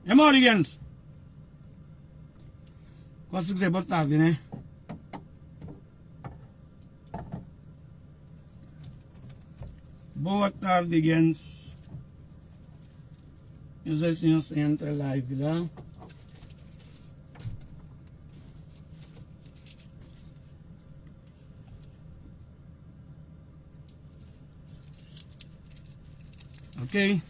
É modi gentis? Gosi kuzê? Boa tardi, né? Boa tardi, gentis. Nhos vê si nhos ta entra live la. Ok?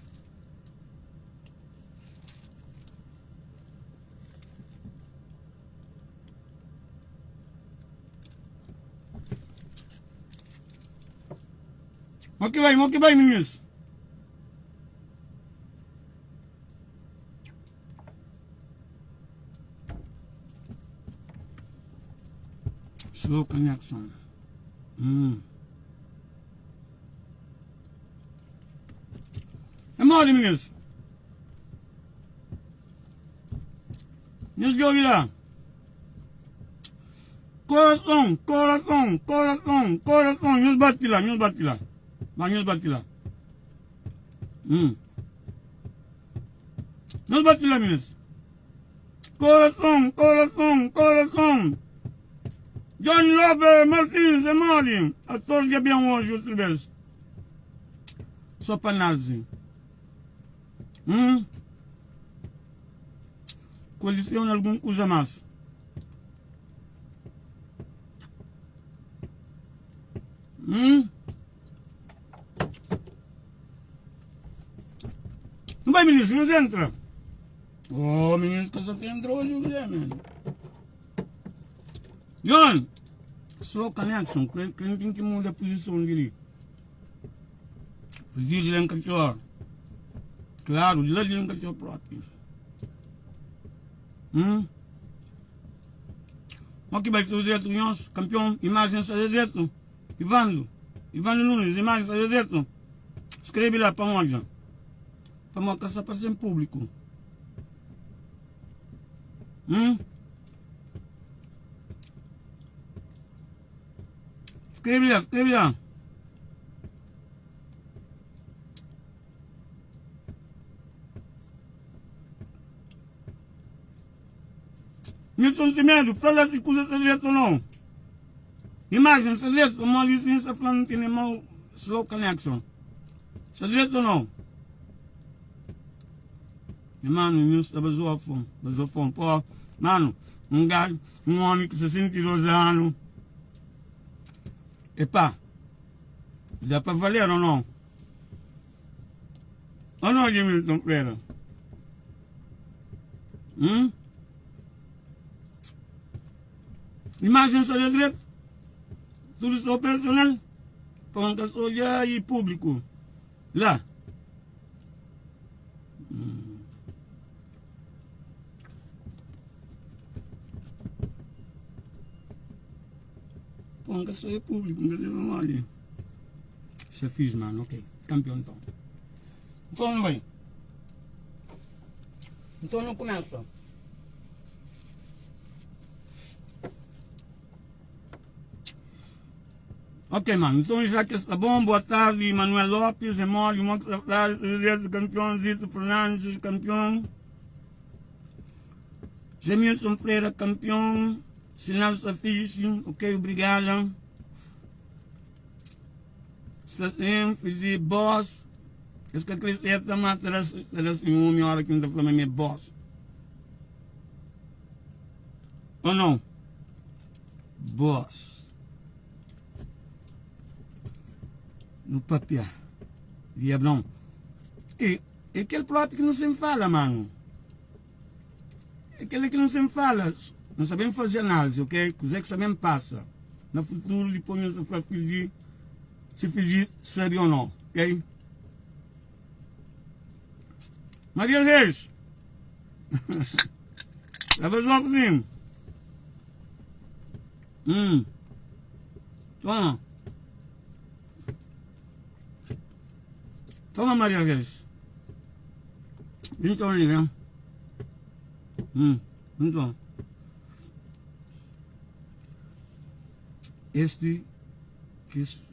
Mo ki bai, mo ki bai, meninos? Slow connection. Hum. É mole, meninos. Nhos djobe la. Coração, coração, coração, coração. Nhos bate la, nhos bate la. Ba, nhos bate la. Hum. Nhos bate la, meninos. Coração, coração, coração. Johnny Love Martins, é mole. Ator de avião hoje, outra vez. Só para análise. Hum? Coleciona algum coisa mais. Hum? Não vai, ministro, não entra. Oh, ministro, que só tem entrou hoje, o mano. John, slow connection, quem tem que mudar a posição dele. Fuzil di lan katxor. Klaru, di la di lan katxor propi. Hum? Mo ki bai tudu dretu nhos, kampion, imajen sta dretu. Ivandro, Ivandro Nunes, imajen sta dretu. Skrebe la pa N odja. Pamodi ka sta parse en públiku. Hum? Skrebe la, skrebe la. Nilson Semedo, fla la si kuza sta dretu ou não. Imagen sta dretu, pamodi li sta fla n tene mau slow connection. Sta dretu ou não? Nha mano, nhu sta bazofo, bazofon. Pô, mano, un gajo, un homi ki 62 anu. Epá, dá pa valer ou não? Ou não, Edmilson Pereira? Hum? Imagem só de direito, tudo só personal, para um pessoa e público. Lá. Hum. Pô, nunca sou público, nunca teve mole. Isso é fixe, mano, ok. Campeão então. Então não vai. Então não começa. Ok, mano. Então já que está bom, boa tarde, Manuel Lopes, Emólio, Monte Tavares, campeão, Zito Fernandes, campeão. Jamilson Freira, campeão. Sinal está fixe, ok, obrigada. Está fiz boss. Es ka kre seta, ma ta da ciúme hora ki N ta fla ma mi é boss. Ou não? Boss. No papia. Di Abraão. E, é aquele próprio que não sempre fala, mano. É aquele que não sempre fala. Não sabemos fazer análise, ok? Kuzé que sabemos passa. Na futuro, depois nós vamos falar se fingir sabe ou não, ok? Maria Reis! Lava os óculos, Hum. Toma. Toma, Maria Reis. Vem toma ali, vem. Hum. Vem toma. Este quis,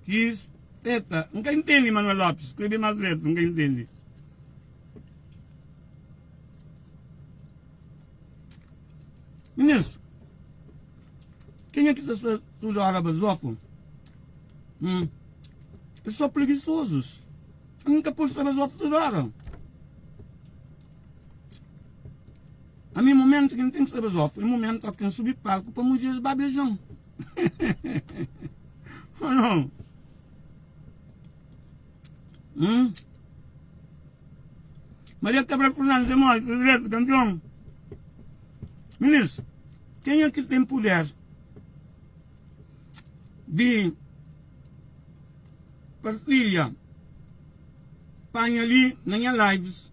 quis Teta, N ka intende Manuel Lopes, skrebe más dretu, N ka intende. Minis, kenha ki ta sta tudu ora bazofu? Hum, é só preguiçosos. N ka pode sta bazofu tudu ora. Ami, momentu ki N ten ki sta bazofu é momentu ki N subi palku pa mudjeris ba beja-m. Ou não? Hum? Maria Cabral Fernandes é mole, direto, campeão. Ministro, quem é que tem poder de partilha panha ali na minha lives,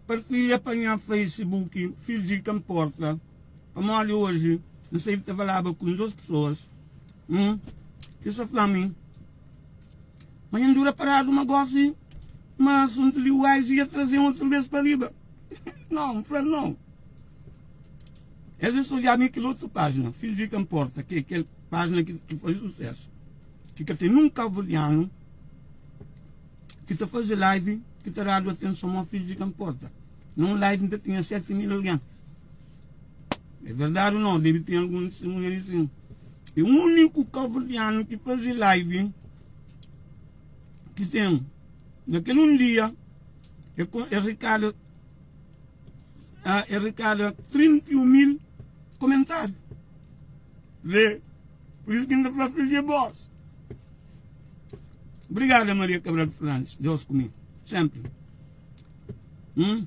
partilha para minha Facebook, filho de Camporta. Pamodi oji N sai ta falaba ku dos pesoas, un ki sta fla-mi ma nha dura paradu ma gosi ma asuntu di Wise ia traze-m otu bes pa riba. Nau, N fla-l nau. Es es odja-mi kel otu pájina, Filhu di ka nporta, ki é kel pájina ki faze susésu, ki ka ten nun kabuverdianu ki ta faze live ki ta dadu atenson ma Filhu di ka nporta. Na un live N ta tinha 7000 algen. É verdade ou não? Debe ter algum testemunha ali sim. E o único cabo-verdiano que faz live que tem naquele um dia é, é arrecada, é arrecada 31 mil comentários. Vê? Por isso que ainda fala filho de boss. Obrigada, Maria Cabral Fernandes. Deus comigo. Sempre. Hum?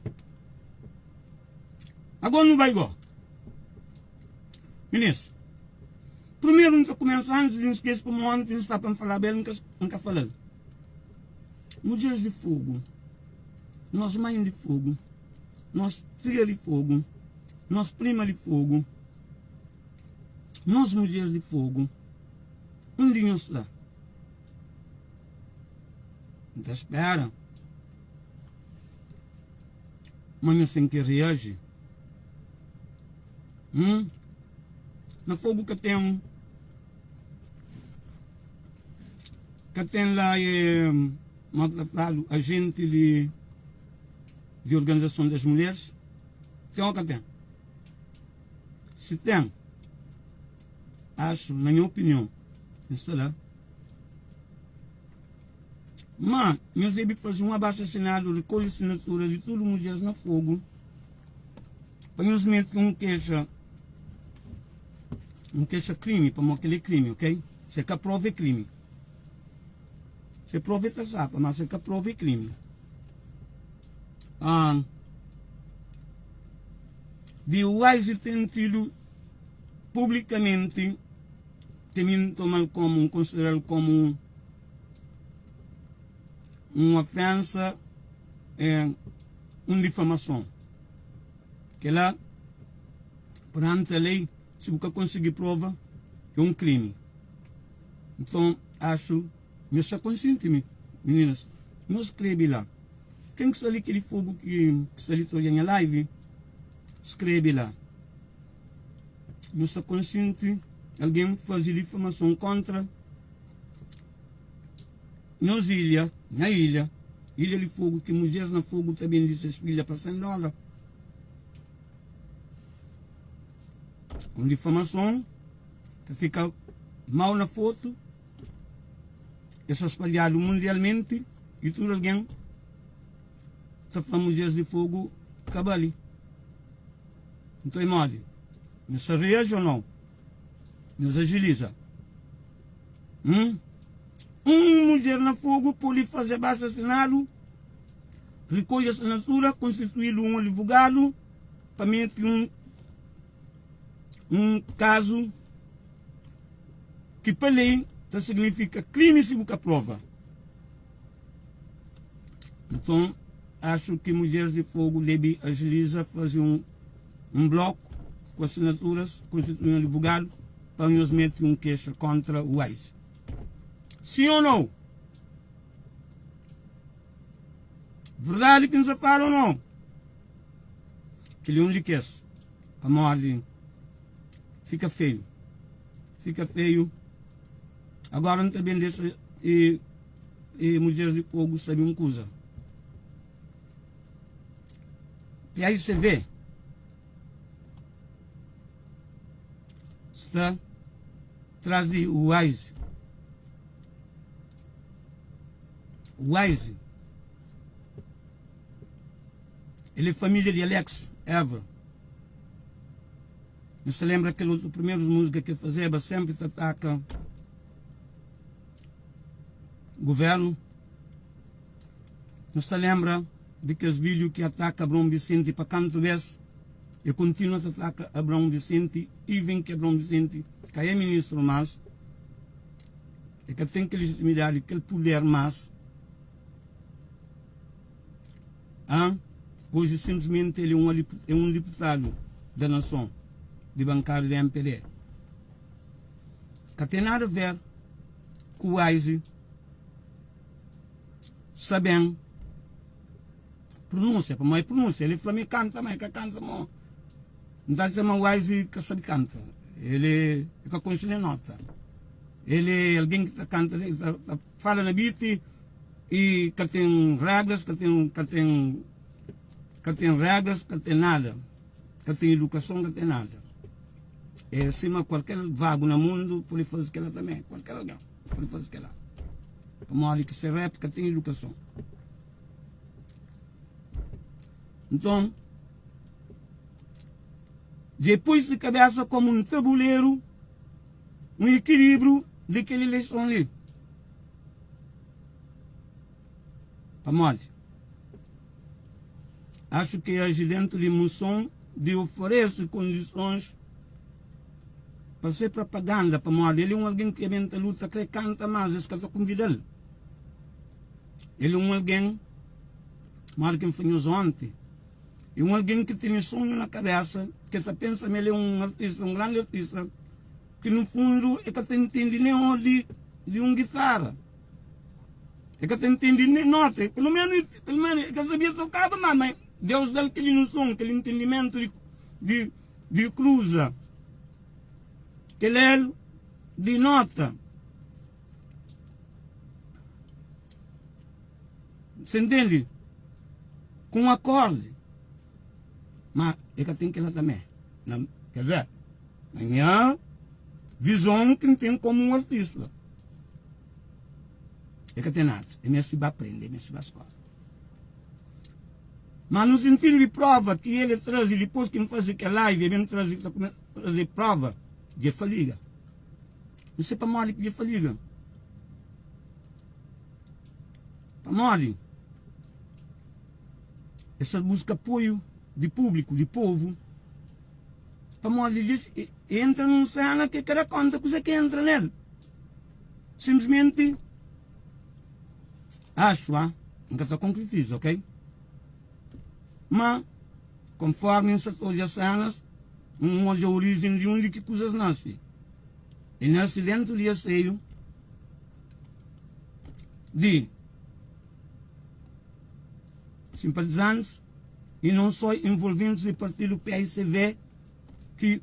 Agora nu bai go. Minis, primeiro nu ta kumesa antis di N skese pamo onti N sta pa N falaba el N ka falal. Mudjeris di fogu, nos mãe di fogu, nos tia di fogu, nos prima di fogu, nos mudjeris di fogu, undi nhos sta? N ta spera. Ma nhos ten ki reaji. Hum? Na fogu ka ten ka ten la é ma ta fladu agente di di organização das mulheres ten ou ka ten? Se ten, acho, na nha opinião, N sta la. Má, nhos debe faze un abaxu-asinadu, rekolhe sinaturas di tudu mudjeris na Fogu, pa nhos mete un kexa, un kexa krimi, pamodi kel-li é krimi, ok? Se ka prova é krimi. Se prova é ta safa, má se ka prova é krimi. Ah, di Wise ten tidu publikamenti, ten mi N toma-l komu, N konsidera-l komu Un ofénsa é un difamason. Kel-la, peranti a lei, si bu ka konsigi prova, é un krimi. Nton, axu nhos sta konsienti mi, mininas. Nhos skrebe la. Ken ki sta li, kel fogu ki sta li ta odja nha live, skrebe la. Nhos sta konsienti algen faze difamason kóntra. Nos ilha, nha ilha, ilha di fogu ki mudjeris na fogu ta bende ses filha pa 100 dóla. Un difamason ta fika mau na fotu, e sta spalhadu mundialmenti i tudu algen ta fla mudjeris di fogu ka bali. Nton é modi? Nhos ta reaji ou nau? Nhos ajiliza. Hum? Un mudjer na fogu pode faze abaxu asinadu, rikolhe asinatura, konstituídu un advogadu pa mete un un kazu ki pa lei ta signifika krimi si bu ka prova. Nton, axu ki mudjeris di fogu debe ajiliza faze un un bloku ku asinaturas, konstitui un advogadu pa nhos mete un kexa kontra Wise. Sim ou não? Verdade ki N sa fala ou não? Kel-li é un di kes pamodi fika feiu. Fika feiu. Agora N ta ben dexa e. e Mudjeres di Fogo sabe un kuza. PAICV sta tras di Wise. Wise el é família di Alex Évora. N sa lenbra kel otu primeiros múzika ki el fazeba senpri ta ataka governu. N sta lenbra di kes vídiu ki ataka Abraão Vicente pa kantu bes e kontinua ta ataka Abraão Vicente even ki Abraão Vicente ka é ministru mas e ka ten kel legitimidadi kel puder mas ah hoje simplesmente ele é um é um deputado da nação de bancada da MPD ka tem nada a ver ku Wise Sa ben pronúnsia, pamodi é pronúnsia. El fla ma el kanta, ma el ka kanta mo. N ta atxa ma Wise ka sabe kanta. El é, el ka konxe nen nota. El é algen ki ta kanta, ta fala na beat i ka ten regras, ka ten, ka ten, ka ten regras, ka ten nada. Ka ten idukason, ka ten nada. É sima kualker vagu na mundu pode faze kela tanbe, kualker algen. Pode faze kela. Pamodi ki se rap ka ten idukason. Nton, dje poi se kabesa komu un tabuleru, un ekilibru di kel ileison li. Pamodi? Acho ki aji dentu di muson di oferese kondisons pa se propaganda pamodi el é un algen ki ben ta luta kre kanta mas es ka ta konvida-l. El é un algen modi ki N fla nhos onti, é un algen ki tene sonhu na kabesa ki el ta pensa ma el é un artista, un grandi artista ki nu fundu el ka ta intende nen odi di un gitara. El ka ta intende nen nota, pelu menu pelu menu el ka sabia tokaba ma ma Deus da-l kel iluson, kel intendimentu di di di kruza kel elu di nota. Você entende? Com um acorde. Mas ele tem que lá também. Na, quer dizer, na minha visão que tem como um artista. Ele que tem nada. Ele se vai aprender, ele se vai escola. Mas no sentido de prova que ele traz, e depois que me faz aquela live, ele me traz, trazer prova de faliga. Não sei para mole que de faliga. Pamodi? Es sa buska apoiu di públiku, di povu. Pamodi li e entra nun sena ki e ka da konta kuzê ki entra nel. Sinplismenti, axu, ah, N ka ta konkretiza, ok? Ma, konformi N sa ta odja senas, N odja orijen di undi ki kuzas nase. E nase dentu di es seiu di simpatizantis e não só envolventes di partidu PICV ki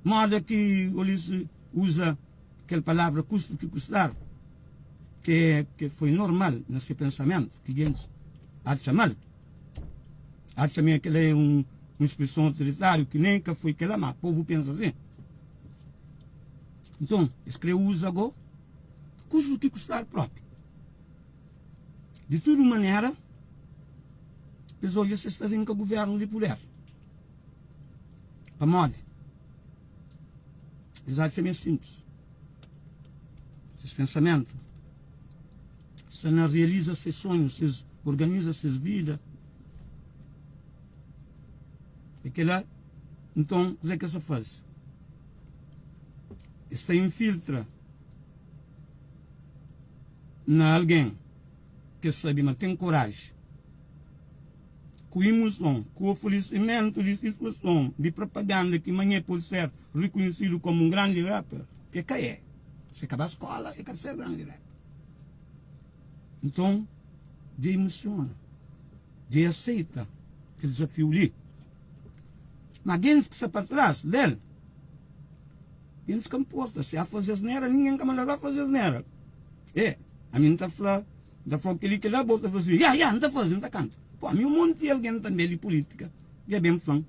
moda ki Ulisses usa kel palavra custo que custar que que foi normal na se pensamento ki gentis atxa mal atxa me kel é um um expressão autoritário ki nem ka foi kela ma povo pensa assim então es kre usa go Custo ki custar propi. Di tudu manera, es odja si es ta rinka guvernu di puder. Pamodi? Es atxa ma é sinplis. Ses pensamentu sta na realiza ses sonhu, ses organiza ses vida. É kela, nton, kuzê ki es ta faze? Es ta infiltra. na algen ki sabe ma ten koraji, ku imuson, ku oferesimentu di situason di propaganda ki manhê pode ser rikunhesidu komu un grandi rapper, ke ka é. Se ka ba skola, e ka ta ser grandi rapper. Nton, dja imusiona, dja e aseita kel dizafiu li. Ma gentis ki sta pa tras del, Gentis ka nporta si a faze asnera, ningen ka manda-l ba faze asnera. E, ami N ta fla. N ta fla-u kel-li, kel-la, bo ta fla si, ya, ya, N ta faze, N ta kanta. Pô, ami un monti algen tanbe di pulítika dja ben fla-m,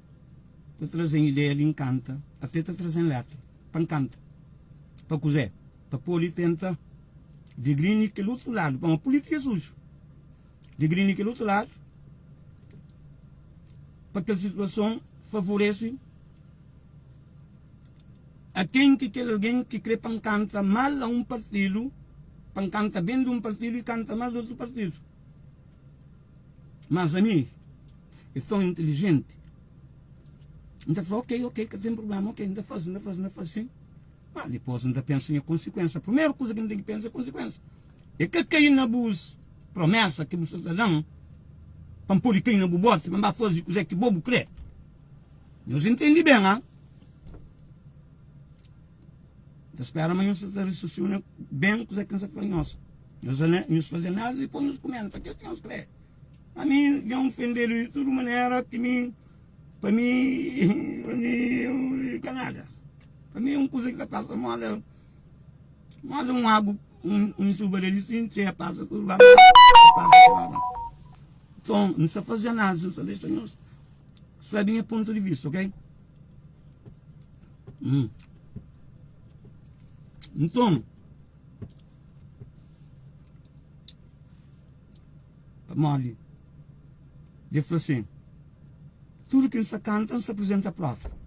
ta traze-m ideia di N kanta, ate ta traze-m létra pa N kanta. Pa kuzê? Pa pode tenta digrini kel otu ladu, pamodi pulítika é suju. Digrini kel otu ladu pa kel situason favorese a ken ki kel algen ki kre pa N kanta mal a un partidu, pa N kanta ben di un partidu i kanta mal di otu partidu. Mas ami é tão inteligente, N ta fla ok, ok, ka ten problema, ok, N ta faze, N ta faze, N ta faze sin. Mas dipôs N ta pensa nha konsikuensa. Primeru kuza ki N ten ki pensa é konsikuensa. É ka kai na bus promesa ki bu sta ta da-m pa N pode kai na bu boti pa N ba faze kuzê ki bo bu krê. Nhos intende ben, ha? N ta spera ma nhos sta ta rasiosina ben kuzê ki N sta fla nhos. Nhos, nhos faze análise dipôs nhos kumenta kel ki nhos krê. Ami dja N ofendedu di tudu manera ki mi, pa mi, pa mi ka nada. Pa mi un kuza ki ta pasa moda, moda un agu, un, un chuva di li sin txeia pasa tudu ba, pasa tudu ba. Nton, N sta faze análise, N sta dexa nhos sabe nha pontu di vista, ok? Hum. Nton, pamodi dja fla sin, tudu ki N sta kanta, N sta aprizenta prova.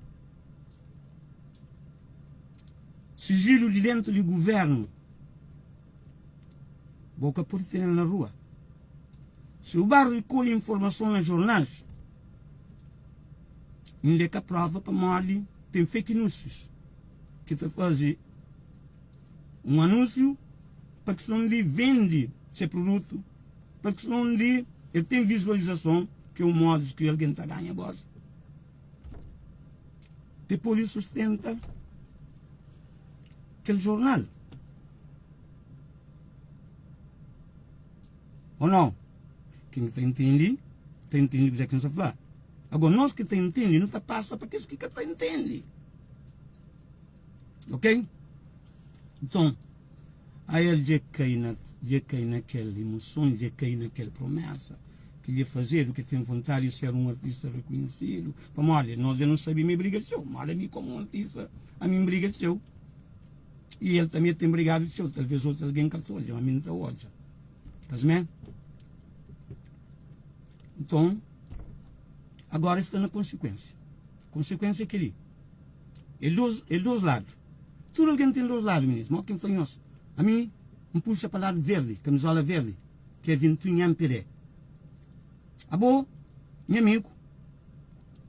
Sijilu di dentu di guvernu, bo ka pode tene na rua. Si bu ba rikolhe informason na jornais, inda é ka prova pamodi ten fake newses ki ta faze un anúnsiu pa kison di vende se produtu, pa kison di el ten vizualizason, ki é un modus ki algen ta ganha gosi. Pa pode sustenta kel jornal. Ou não? Ken ki ta intende, ta intende kuzê ki N sta fla. Agora, nos ki ta intende, nu ta pasa pa kes ki ka ta intende. Ok? Nton, ael dja kai na, dja kai na kel imuson, dja kai na kel promesa ki dja fazedu, ki ten vontadi di ser un artista rekonhesidu. Pamodi nos dja nu sabe ma e briga txeu. Modi ami komu un artista, ami N briga txeu. I el tanbe ten brigadu txeu. Talvês otu algen ka ta odja, ma mi N ta odja. Ta simé? Nton, agora sta na konsikuensia. Konsikuensia é kel-li. É dos, é dos ladu. Tudu algen ten dos ladu, minis. Mo ki N fla nhos, ami N puxa pa ladu verdi, kamizola verdi, ki é ventuinha MPD. Abo, nha amigu,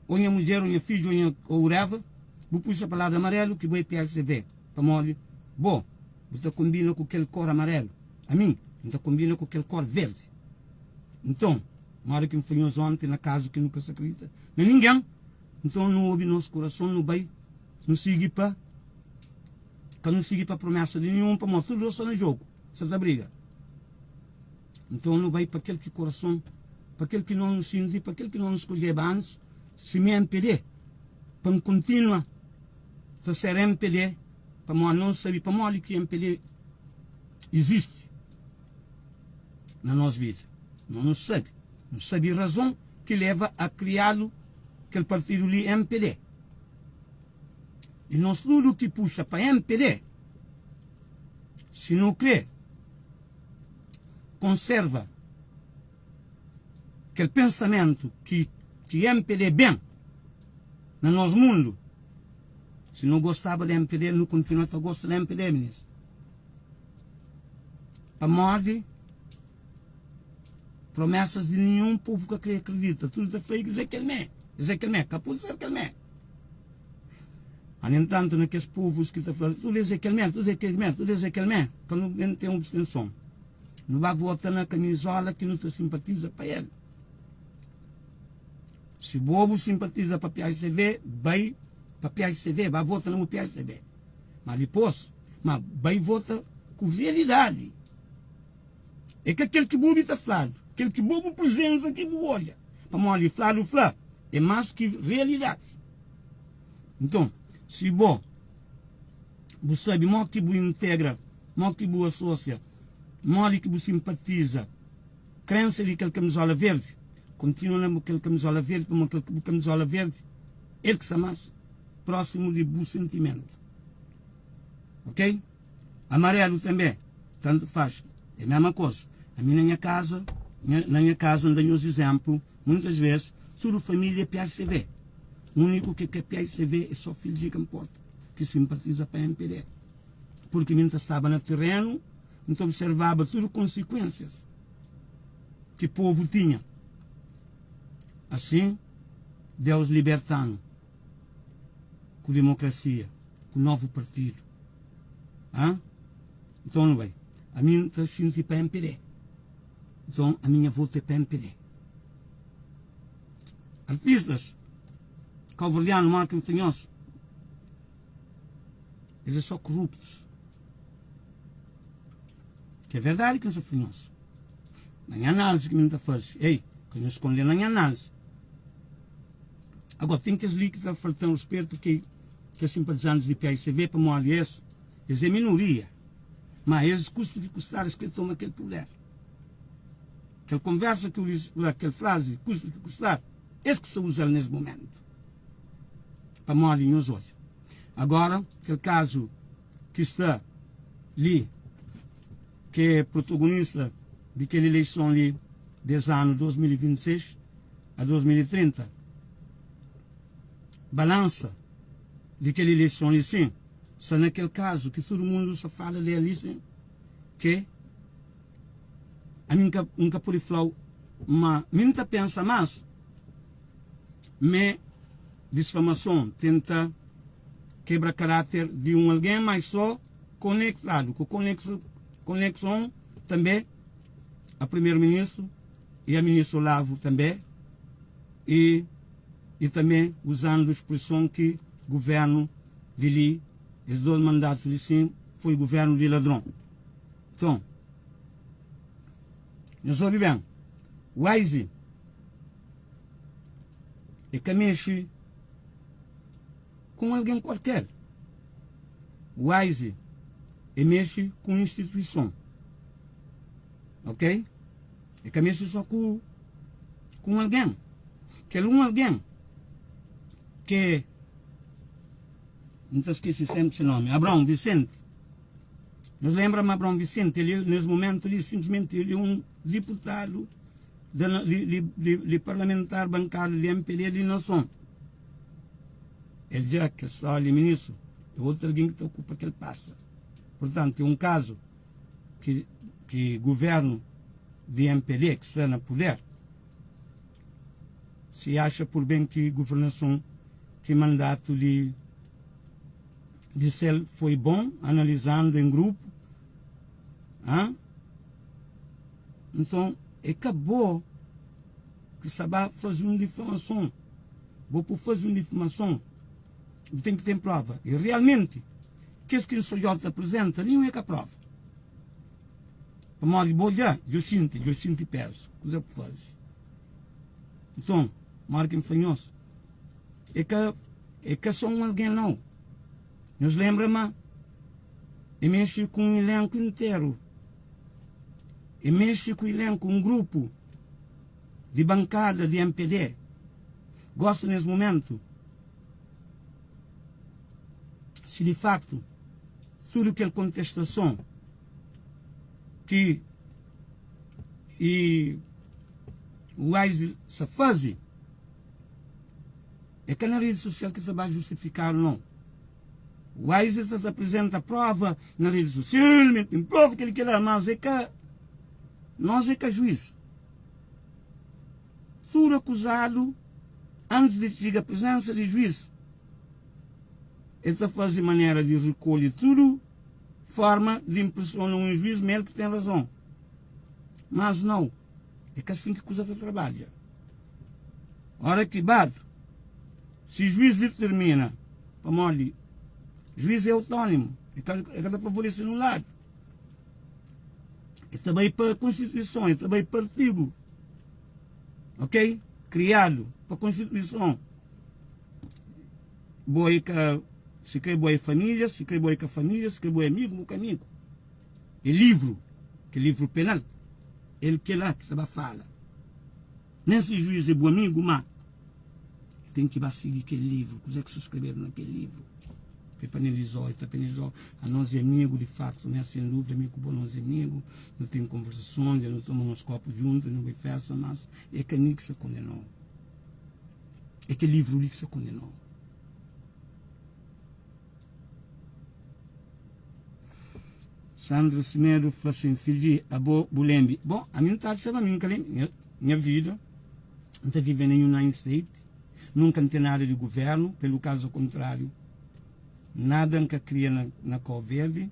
ô nha mudjer, ô nha fidju, ô nha, ô whatever, bu puxa pa ladu amarelu ki bo é PSV, pamodi bo, bu ta konbina ku kel kor amarelu. Ami, N ta konbina ku kel kor verdi. Nton, modi ki N fla nhos onti, na kazu ki nu ka sa kridita na ningen, Nton nu obi nos kurason, nu bai, nu sigi pa ka nu sigi pa promesa di ninhun, pamodi tudu dos sta na jogu, sta ta briga. Nton nu bai pa kel ki kurason, pa kel ki nos nu sinti, pa kel ki nos nu skodjeba antis, si mi MPD, pa N kontinua ta ser MPD, pamodi nos sabi pamodi ki MPD izisti na nos vida. Nos nu sabi, nu sabi razon ki leva a kriadu kel partidu li mpd. I nos tudu ki puxa pa mpd, si nu kre konserva kel pensamentu ki ki mpd ben na nos mundu, si nu gostaba di mpd, nu kontinua ta gosta di mpd, minis. Pamodi? Promesas di ninhun povu ka kre akredita. Tudu ta fla, Es é kel mé, es é kel mé. Ka pode ser kel mé. Ma, nu entantu, na kes povus ki ta fla, Tudu es é kel mé, tudu es é kel mé, tudu es é kel mé, ka nu ben ten obstenson. Nu ba vota na kamizola ki nu ta sinpatiza pa el. Si bo bu sinpatiza pa PHCV, bai pa PHCV, ba vota na bu PHCV. Ma dipos, ma bai vota ku realidadi. É ka kel ki bu obi ta fladu, kel ki bo bu prizensa ki bu odja. Pamodi fladu fla é más ki realidadi. Nton, si bo bu sabe mo ki bu integra, mo ki bu asosia. Modi ki bu simpatiza krensa di kel kamizola verdi? Kontinua na bu kel kamizola verdi pamodi kel bu kamizola verdi el ki sta mas prósimu di bu sentimentu. Ok? Amarelu tanbe, tantu faz, é mesma koza. Ami na nha kaza, na nha kaza N da nhos izénplu, muitas vez tudu família é PHCV. Úniku ki ka PHCV é só filhu di ka nporta ki simpatiza pa mpd. Purki mi N ta staba na terenu, N ta observaba tudu konsikuénsias ki povu tinha. Asin, Deus liberta-nu ku demokrasia, ku novu partidu. Hã? Nton nu bai. Ami N ta xinti pa mpd. Nton ami nha votu é pa mpd. Artistas kauverdianu mora ki N fla nhos, es é só koruptus. Ki é verdadi ki N sta fla nhos. Na nha análise ki mi N ta faze, ei, ka nhos kondena nha análise. Agora, ten kes li ki ta falta-m ruspetu ki kes simpatizantis di PICV pamodi es, es é minoria. Ma es, kustu ki kustar, es kre toma kel puder. Kel konversa ki Ulisses fla, kel frazi, kustu ki kustar, es ki sta uza-l nes mumentu. Pamodi nhos odja. Agora, kel kazu ki sta li, ki é protagonista di kel ileison li des anu 2026 a 2030, balansa di kel ileison li sin, sta na kel kazu ki tudu mundu sta fala del li sin, ke ami N ka N ka pudi flau ma mi N ta pensa mas me disfamason tenta kebra karater di un algen mas so konektadu ku konekson tanbe a primeru ministru e a ministru Olavo tanbe e e tanbe uzandu spreson ki guvernu di li es 2 mandatu li sin foi guvernu di ladron. Nton, nhos obi ben, Wise e ka mexe ku un algen kualker. Wise e mexe ku un instituison, ok? E ka mexe so ku ku un algen. Kel un algen ke N ta skese senpri se nomi, Abraon Vicente. Nhos lenbra ma Abraon Vicente, el nes momentu li, sinplismenti el é un diputadu di parlamentar bankadu di MPD di nason. El dja kel stória di ministru é otu algen ki ta okupa kel pasta. Purtantu, é un kazu ki ki guvernu di MPD ki sta na puder si axa pur ben ki guvernason ki mandatu di di sel foi bon analizandu en grupu ha nton é ka bo ki sa ba faze un difamason bo por faze un difamason bu ten ki ten prova e realmenti kes ki N ta apresenta ninhun é ka prova pamodi bo dja djo xinti djo xinti pezu kuze ku faze nton modi ki N fla nhos É ka é ka só un algen nau. Nhos lenbra ma e mexe ku un ilenku interu. E mexe ku ilenku, un grupu di bankada di mpd. Gosi nes mumentu, si di faktu tudu kel kontestason ki i Wise sa faze, É ka na redi sosial ki sa ba justifikadu nau. Wise sa ta aprizenta prova na redi sosial, mi ten prova keli kela, mas é ka nos é ka juiz. Tudu akuzadu antis di txiga prizensa di juiz, el ta faze manera di rikolhe tudu forma di inpresiona un juiz ma el ki ten razon. Mas nau, é ka sin ki kuza ta trabadja. Ora ki badu, si juiz ditirmina, pamodi juiz é autónimu, e ka e ka ta favorese nun ladu, e ta bai pa konstituison, e ta bai pa artigu, ok, kriadu pa konstituison. Bo e ka, si kre bo é família, si kre bo é ka família, si kre bo é amigu, bo ka amigu. É livru. Kel livru penal, el kel-la ki ta ba fala. Nen si juiz é bu amigu, má el ten ki ba sigi kel livru, kuzê ki sta skrebedu na kel livru. Pa el penalizau, el ta penalizau. Anos é amigu di faktu, né? Sen dúvida, mi ku bo nos é amigu, nu ten konversason, dja nu toma nos kopu djuntu, nu bai festa, mas é ka mi ki sta kondenau. É kel livru li ki sta kondenau. Sandra Semedo fla sin, Fidji, abo bu lembi? Bon, ami N ta atxa ma mi N ka lembi. Nha, nha vida, N ta vive na United States, nunka N ten nada di guvernu, pelu kazu kontrariu, nada N ka kria na, na Kau Verdi,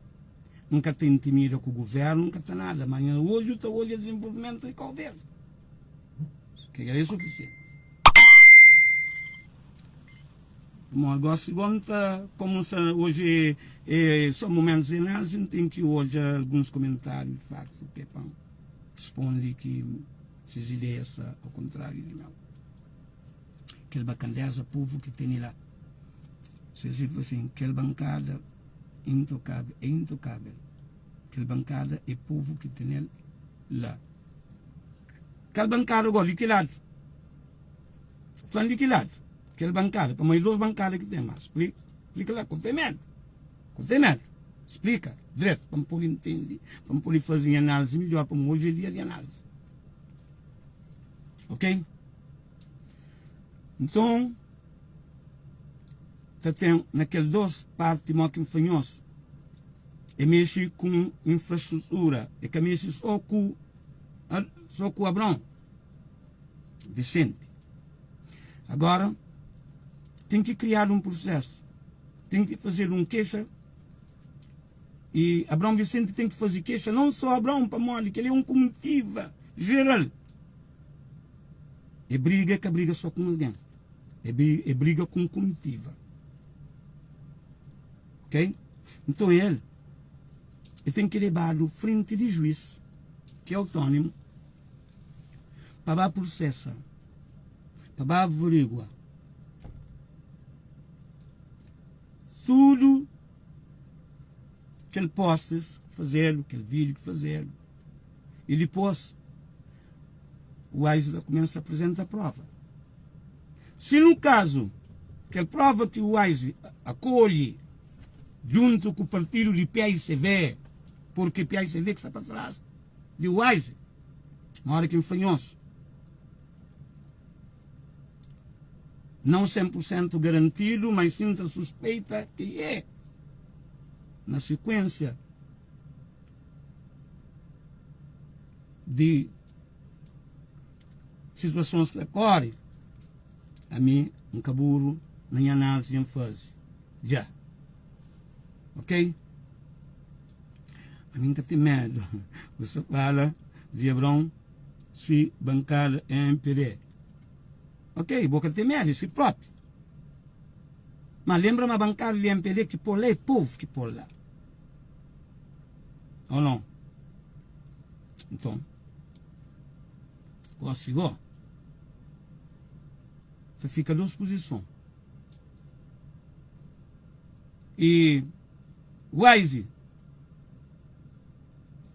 N ka ta intimida ku guvernu, N ka ta nada, ma nha odju ta odja dizenvolvimentu di Kau Verdi. Kel-la é sufisienti. Pamodi gosi igual N ta komu N sta oji é só momentus di análisi N ten ki odja alguns komentáriu di faktu ke pa N responde ki ses ideia sta ao kontráriu di meu. Kel bakandeza povu ki tene la. Ses fla sin, kel bankada intokável é intokável. Kel bankada é povu ki tenel la. Kal bankada gosi di ki ladu? Fla-m di ki ladu kel bankada, pamodi é dos bankada ki ten, mas splika, splika la, ku ten medu, ku ten medu, splika dretu pa N pode ntende, pa N pode faze nha análisi midjor, pamodi oji é dia di análisi, ok? Nton, ta ten na kel dos parti mo ki N fla nhos, é mexe ku infrastrutura, é ka mexe so ku, so ku Abraon. Vicente. Agora, tem que criar um processo, tem que fazer um queixa e Abraão Vicente tem que fazer queixa não só Abraão pamodi que ele é um comitiva geral. É briga que briga só com alguém, é, é briga com comitiva. Ok? Então ele, ele tem que levá-lo frente de juiz, que é autônomo, pa ba prusesa, pa ba averigua tudu kel postis ki fazedu, kel vídiu ki fazedu i dipôs Wise ta kumesa aprizenta prova. Si nu kazu kel prova ki Wise akolhi djuntu ku partidu di PICV, purki PICV ki sta pa tras di Wise, Na ora ki N fla nhos, não 100% garantidu, mas sim ta suspeita ki é na sekuensia di situasons ki ta kore, ami N ka buru na nha análisi dja N faze dja, ok? Ami N ka ten medu. Bu sta fala di Abraon si bankada MPD. Ok, bo ka ten medu, é si propi. Ma lembra ma bankada di MPD ki pô la é povu ki pô la. Ou não? Então, gosi go, ta fika dos puzison. E Wise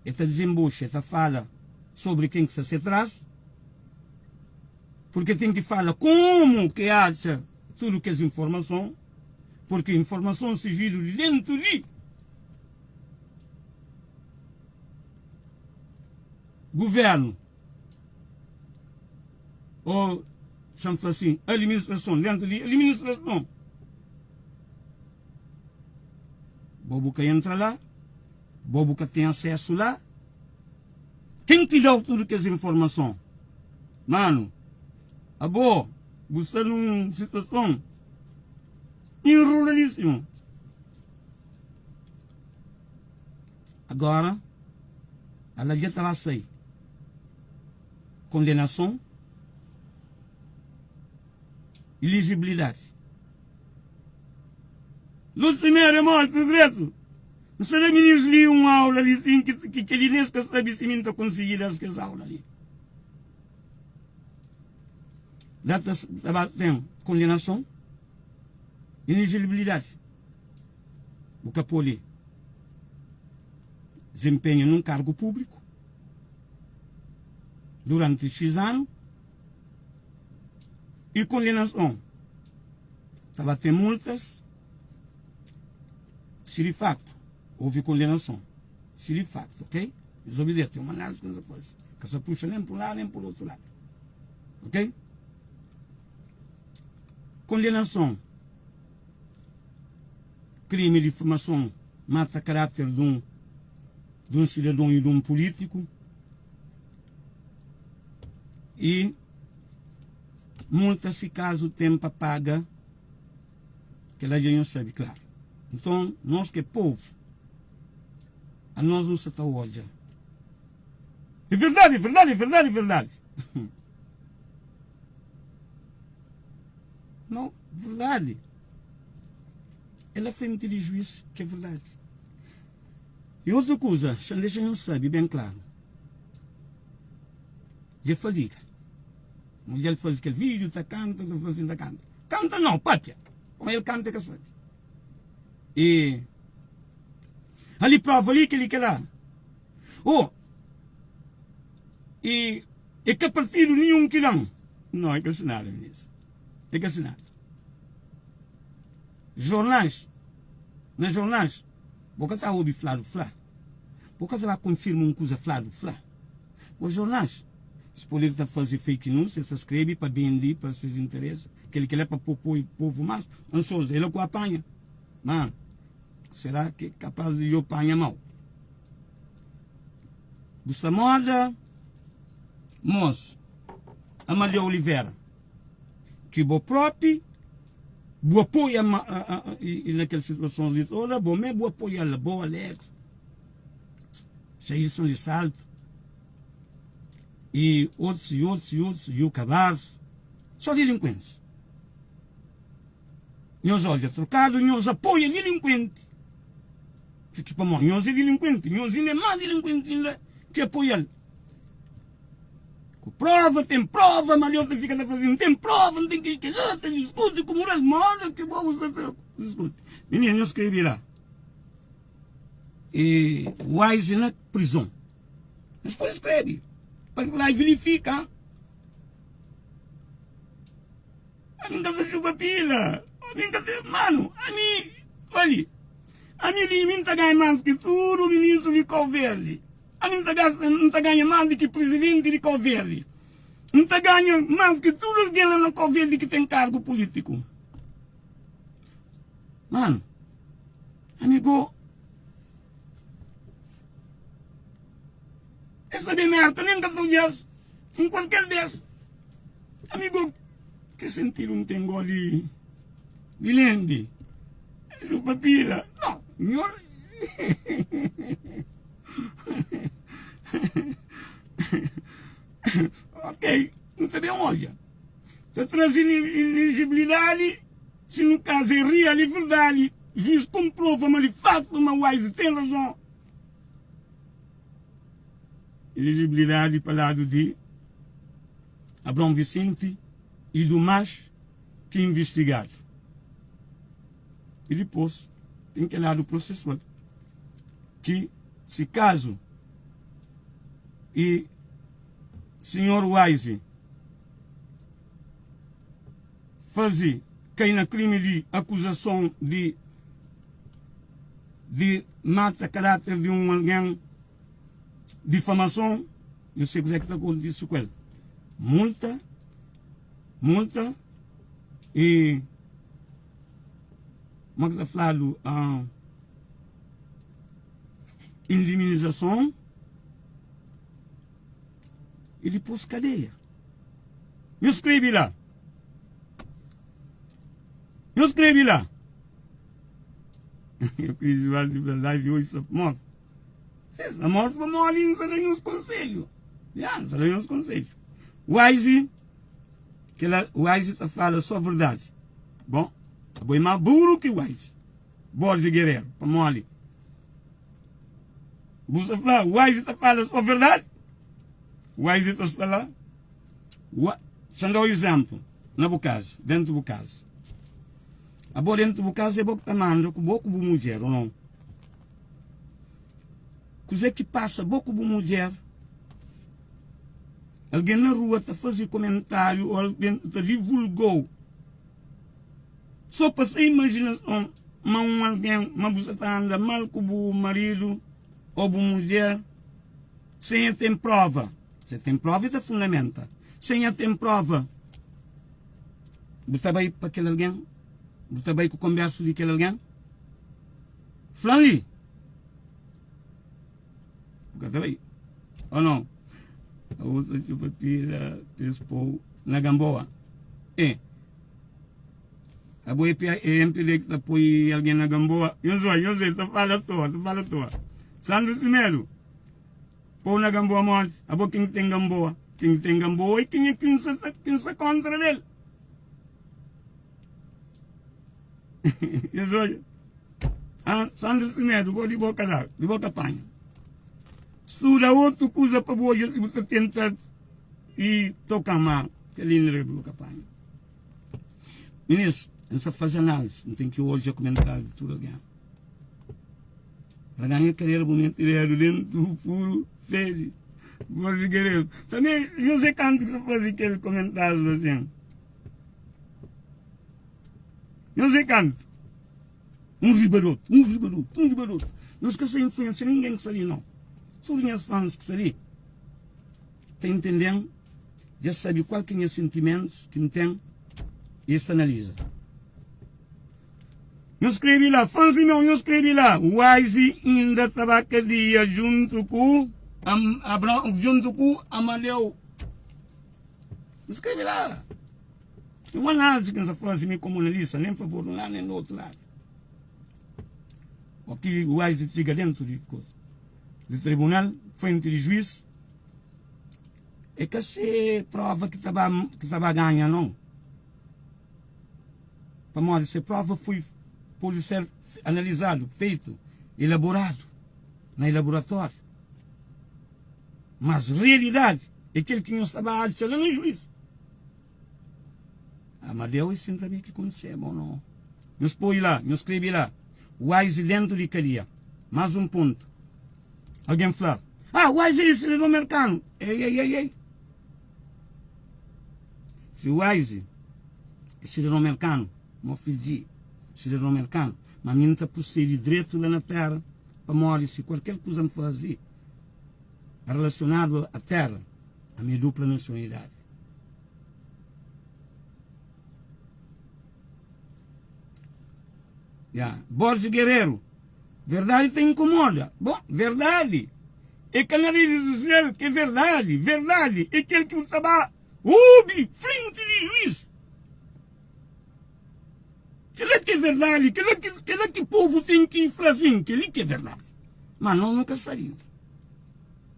e ta dizenbuxa, e ta fala sobri ken ki sta se tras, purke ten ki fala komu ke atxa tudu kes informason, purke informason sijidu di dentu di guvernu o xa-m fla sin, administrason, dentu di administrason. Bo bu ka entra la, bo bu ka ten asesu la. Ken ki dau tudu kes informason? Manu, abo bu sta nun situason enroladisimu. Agora, ala dja ta ba sai kondenason, ilijibilidadi. Lucimério é mole, progresso. N sta da minis li un aula li sin ki ki kel Inês ka sabe si mi N ta konsigi da-s kes aula li. La ta ta ba ten kondenason, inelijibilidadi. Bu ka pode dezenpenha nun kargu públiku. Duranti X anu y kondenason ta ba ten multas si di faktu houve kondenason. Si di faktu, ok? Desobedese ten un análise ki N sa faze. Ka sa puxa nen pa un ladu nen pa otu ladu. Ok? Kondenason krimi di difamason mata karáter di un di un sidadon y di un pulítiku y multa si kazu ten pa paga kel-la dja nhos sabe klaru. Nton nos ki é povu anos nu sa ta odja é verdadi, é verdadi, é verdadi, é verdadi. Não, verdade. Ela frente di juiz que é verdade. E outra coisa, xa deixa nhos sabe bem claro. Dja fadiga. Mulher faz aquele vídeo, tá canta, tá fazendo, tá canta. Canta não, papia. Como ele canta que sabe. E ali prova ali, que ali que lá. Oh, e é ka partido nenhum que dão. Não, é que nada nisso. É que nada. Jornais, na jornais, bo ka ta obi fladu fla. Bo ka ta ba konfirma un kuza fladu fla. Os jornais, es pode ta faze fake news, es ta skrebe pa bende pa ses interesi, kel kel é pa po poi povu mas ansiozu, el é ku apanha. Ma será ki kapaz di yo panha mau? Bu sta moda mos Amadeu Olivera ki bo propi bu apoia ma, e, e naquel situações li toda, bo me bu apoia la, bo Alex, Jailson de Salto e outros e outros e outros, e o Cabares, só delinquentes. Nhos odja trokadu, nhos apoia delinquente. Porque pamodi nhos é delinquente, nhos inda é más delinquente inda ki apoia-l. Ku prova, ten prova, ma Deus ta fika ta fla sin, ten prova, n ten kel kel-la, ta diskuti ku mural, moda ki bo sta ta diskuti. Minina, nhos skrebe la, e Wise na prizon. Nhos pode skrebe, pa la verifika. Ami n ka sa xupa pila, ami n ka sa, manu, ami, oli, ami li, mi n ta ganha más ki tudu ministru di Kau Verdi. Ami N ta gasta, N ta ganha más di ki prizidenti di Kau Verdi. N ta ganha más ki tudu algen la na Kau Verdi ki ten kargu pulítiku. Manu, ami go, es ta ben Merka, nen N ka ta odja-s N kualker des. Ami go, ki sintidu N ten go di, di lende? Xupa pila. No, nho. Ok, nu ta ben odja. Ta traze ilegibilidadi si nu kazu é real i verdadi. Juiz konprova ma di faktu ma Wise ten razon. Ilegibilidadi pa ladu di Abraão Vicente i du mas ki investigadu. I dipôs ten kel ladu prosesual ki si kazu i sinhor Wise faze kai na krimi di akuzason di di mata karáter di un algen, difamason, nu sei kuzê ki ta kontise ku el. Multa, multa i kuma ki ta fladu indemnizason i dipôs kadeia. Nhu skrebe la. Nhu skrebe la. Eu quis live hoje sta morto. Se sta morto pamodi N sta da nhos konselhu. Ya, N sta da nhos konselhu. Wise, kela Wise ta fala só verdadi. Bom, abo é más buru ki Wise. Borges Guerreiro, pamodi bu sta fla Wise ta fala só verdadi? Wise ta sta la. Wa, Xa N da-u izénplu, na bu kaza, déntu bu kaza. Abo déntu bu kaza é bo ki ta manda ku bo ku bu mudjer, ô nau? Kuzê ki pasa bo ku bu mudjer? Algen na rua ta faze komentáriu ô algen ta divulga-u sô pa se imajinason ma un algen ma bu sta ta anda mal ku bu maridu ô bu mudjer sen el ten próva. Se el ten próva el ta fundamenta. Sen el ten próva bu ta bai pa kel algen? Bu ta bai ku konbérsu di kel algen? Fla-m li! Bu ka ta bai? Ou não? A outra tipo tira tes pou na Gamboa. E. Abo é é MPD que ta poi alguém na Gamboa. Nhos oi, nhos oi, ta fala à toa, ta fala à toa. Sandro Semedo, pou na Gamboa modi. Abo quem que tem Gamboa? Quem que tem Gamboa e quem é que está, quem está contra dele? Nhos oi. Ah, Sandro Semedo, bo di boka da, di boka panha. Studa otu kuza pa bu odja si bu ta tenta i toka ma kel li di boka panha. Minis, N sa faze análise, N ten ki odja kumentáriu di tudu algen. Pa ganha karera bu mete dedu dentu bu furu fedi. Borges Guerreiro. Também José Canto que faze kel kumentárius asin. José Canto. Un riba di otu, un riba di otu, un riba di otu. Nhos ka sta influensia ningen ki sta li nau. Tudu nhas fans ki sta li ta intende-m, dja sabe kual ki é nha sentimentus ki N ten i es ta analiza. Nhos skrebe la, fans di meu, nhos skrebe la, Wise inda ta ba kadia djuntu ku Abraon, djuntu ku Amadeu. Nhos skrebe la. É un análise ki N sta faze mi komu analista, nen favor di un ladu nen di otu ladu. O ki Wise txiga dentu di koza, di tribunal, frenti di juiz, é ka se prova ki ta ba, ki ta ba ganha non. Pamodi se prova foi, pode ser analizadu, feitu, elaboradu na elaboratóriu. Mas realidadi é kel ki nhos ta ba atxa la na juiz. Amadeu e sin tanbe ki kontise-m o no. Nhos poi la, nhos skrebe la, Wise dentu di kadia. Más un pontu. Algen fla, Ah, Wise é sidadon merkanu. Ei, ei, ei, ei. Si Wise é sidadon merkanu, mo fidji sidadon merkanu, ma mi N ta prosedi dretu la na tera, pamodi si kualker kuza N faze relasionadu a tera, ami é dupla nasionalidadi. Ya, Borges Guerreiro, verdade ta incomoda. Bom, verdade é ka na rede social que é verdade. Verdade é kel ki bu ta ba obi frente di juiz. Kela ki é verdade, kela ki, kela ki povo tem ki fla assim, keli ki é verdade. Mas nós nunca sabemos.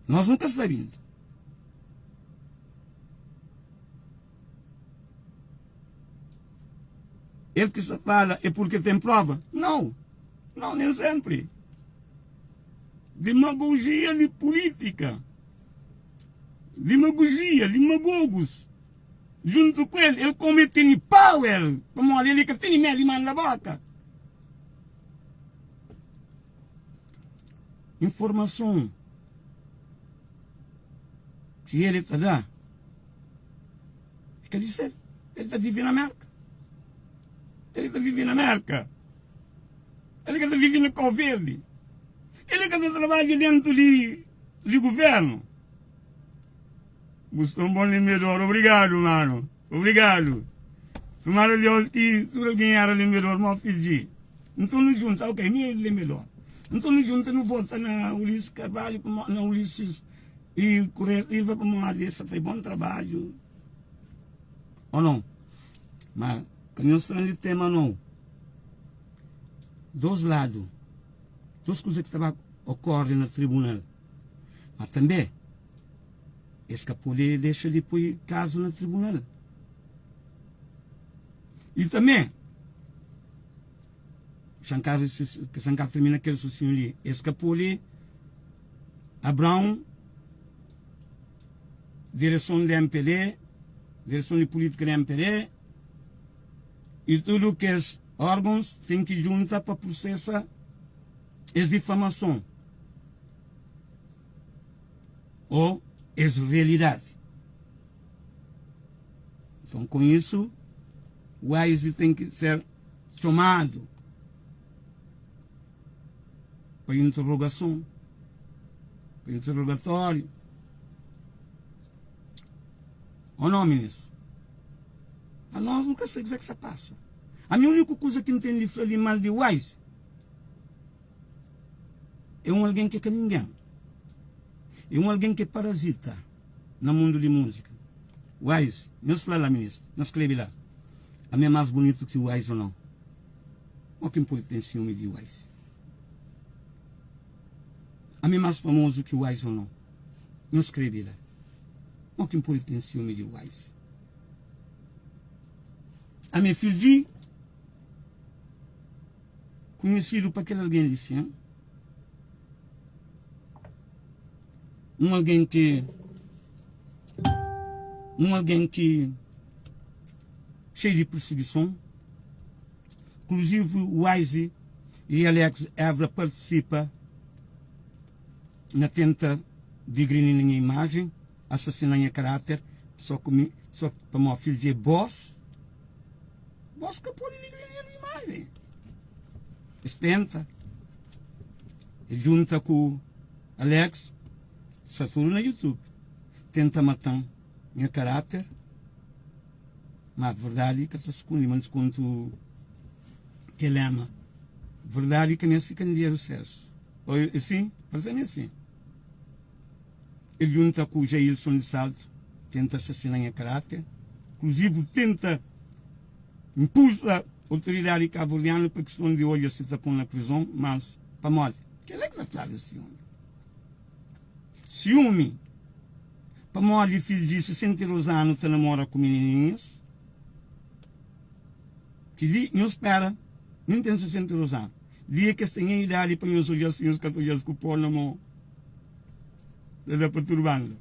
Nós nunca sabemos. El ki sta fala é purke ten prova? Nau, nau, nen senpri. Demagogia di pulitika, demagogia, demagogus juntu ku el, el komu el tene power, pamodi el e ka tene medu di manda boka. Informason ki el ta da é ka di sel. El ta vive na Merka. El ta vive na Merka. El ka ta vive na Kau Verdi. El ka ta trabadja dentu di di guvernu. Bu sta un bon limedor. Obrigadu, manu. Obrigadu. Tomara Deus ki tudu algen era limedor mo fidji. Nton nu junta, ok, mi é limedor. Nton nu junta nu vota na Ulisses Carvalho, na Ulisses e Correia Silva pamodi es ta fai bon trabadju. Ou não? Ma ka nhos tra di tema não. Dos ladu, dos kuza ki ta ba okorre na tribunal. Ma tanbe es ka pode dexa di poi kazu na tribunal. I tanbe xa N ka termina kel rasusiniu li, es ka pode Abraon, direson di MPD, direson di pulitika di MPD i tudu kes orgons ten ki junta pa prosesa es difamason o es realidadi. Então, com isso, Wise tem que ser chamado para interrogação, para interrogatório. Ou não, meninas? A nós nunca sei o que é que se passa. A minha única coisa que entende de falar mal de Wise é um alguém que é que ninguém. É um alguém que é parasita na mundo de música. Wise, nhos fla la minis, nhos skrebe la. Ami é más bunitu ki Wise ou não? Mo ki N pode ten siumi di Wise? Ami é más famozu ki Wise ou não? Nhos skrebe la. Mo ki N pode ten siumi di Wise? Ami é fidju di konhesidu pa kel algen li sin. Un algen ki un algen ki xeiu di pirsigison, inkluzivi Wise i Alex Evra partisipa na tenta digrini na nha imajen, asasina nha karáter, só ku mi, só pamodi fidju é bós, bós ka pode digrini na imajen. Es tenta, e djunta ku Alex, sta tudu na YouTube, tenta matan nha karáter, ma verdadi ka ta sukundi, ma N kontu kel lema, verdadi ka meste kanderu sesu. Oi, sin, parse-m é sin. El djunta ku Jailson di Salto, tenta asasina nha karáter, inkluzivu tenta npulsa otoridadi kabuverdianu pa kiston di odja si ta pon na prizon, mas pamodi? Kel-la ki ta fladu siumi. Siumi pamodi fidju di 62 anu ta namora ku minininhas? Ki di nhos spera, mi N ten 62 anu. Dia ki es ten nha idadi pa nhos odja-s, nhos ka ta odja-s ku pó na mô, ta da pa tudu banda.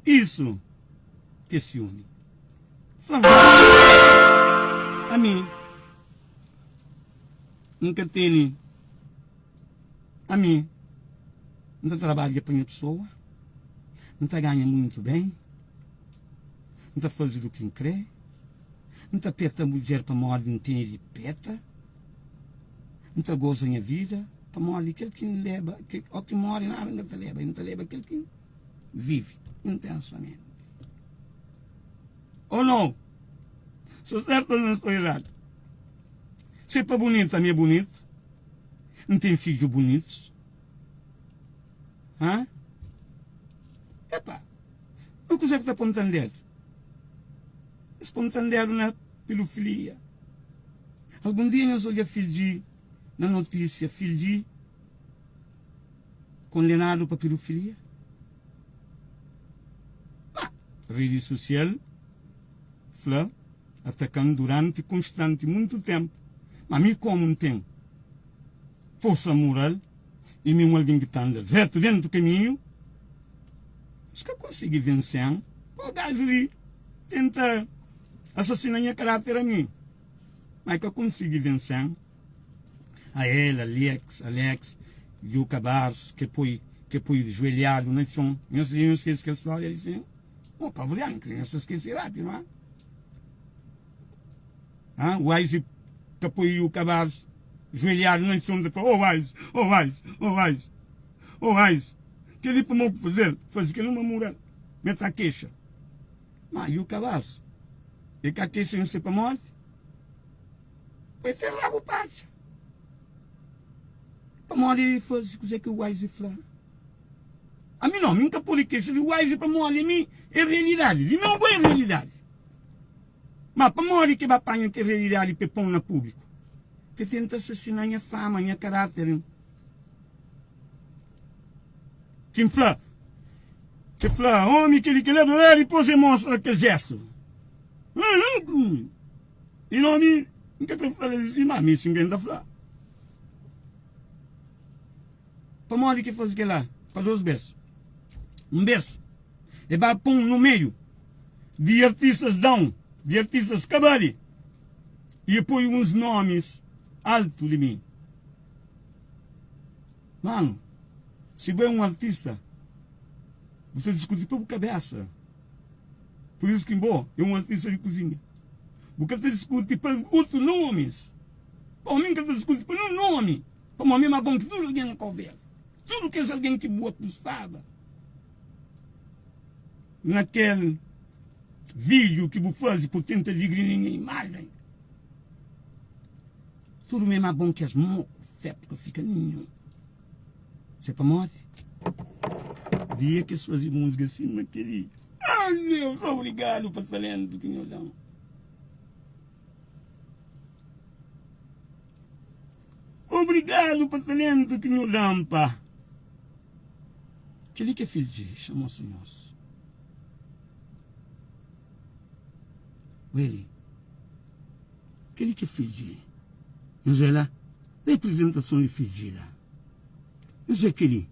Isu ki é siumi. Fla-m, ami N ka tene, ami N ta trabadja pa nha pesoa, N ta ganha muitu ben, N ta faze du ki N kre. N ta peta mudjer pamodi N tene di peta. N ta goza nha vida pamodi kel ki N leba, o ki more nada N ka ta leba, N ta leba kel ki N vive intensamenti. Ou não? Sou certo ou não estou errado? Se é pa bonito, ami é bonito. N ten fidju bonitus. Hã? Epa, ma kuzê ki ta ponta-m dedu? Es ponta-m dedu na pedofilia. Algun dia nhos odja Fidji na notísia, Fidji kondenadu pa pedofilia? Ma, redi sosial fla, ataka-m duranti konstanti muntu tenpu. Ma mi komu N ten forsa mural i mi un algen ki ta anda retu dentu kaminhu, es ka konsigi vense-m. Pô gaju li tenta asasina nha karáter ami, ma e ka konsigi vense-m. A el, Alex, Alex, Yuka Barros, ke poi, ke poi juelhadu na txon. Nhos, nhos skese kel stória li sin? Mo, pa verdadi, N kre nhos ta skese rápidu, ha? Ha? Wise ka poi Yuka Barros juelhadu na txon, ta fla, Oh, Wise, oh, Wise, oh, Wise, oh, Wise. Kel-li pamodi ku faze-l, faze kel-li uma mural. Mi ta kexa. Ma Yuka Barros, e ka kexa, nhos se pamodi? Poi se rabu patxa. Pamodi el faze kuzê ki Wise fla. Ami no, mi N ka pode kexa di Wise pamodi ami é realidadi. Di meu bo é realidadi. Ma pamodi ki ba panha kel realidadi pa e pon na públiku? Ke tenta asasina nha fama, nha karáter. Ki N fla, ki fla, omi kel-li, kel-la, dipôs e mostra kel jestu. I nomi N ka ta fla di ma mi si N ta fla. Pamodi ki faze kela pa dos bes? Un bes e ba pon no meiu di artistas down, di artistas ka bali i e poi uns nomis altu di mi. Manu, si bo é un artista, bu ta diskuti pa bu kabesa. Pur isu ki bo é un artista di kuzinha. Bu ka ta diskuti pa otu nomis. Pa omi N ka ta diskuti pa nun nomi, pamodi mi é más bon ki tudu algen na Kau Verdi. Tudu kes algen ki bu akusaba na kel vídiu ki bu faze pa bu tenta digrini nha imajen, tudu mi é más bon ki es moku, fepu ka fika ninhun. Se pamodi? Dia ki es faze múzika sima kel-li. Ah, Deus, obrigadu pa talentu ki nho da-m. Obrigadu pa talentu ki nho da-m, pa. Kel-li ki é fidju, xamô-se nhos. Weli, kel-li ki é fidju. Nhos é la. Reprezentason di fidji la. Nhos é kel-li.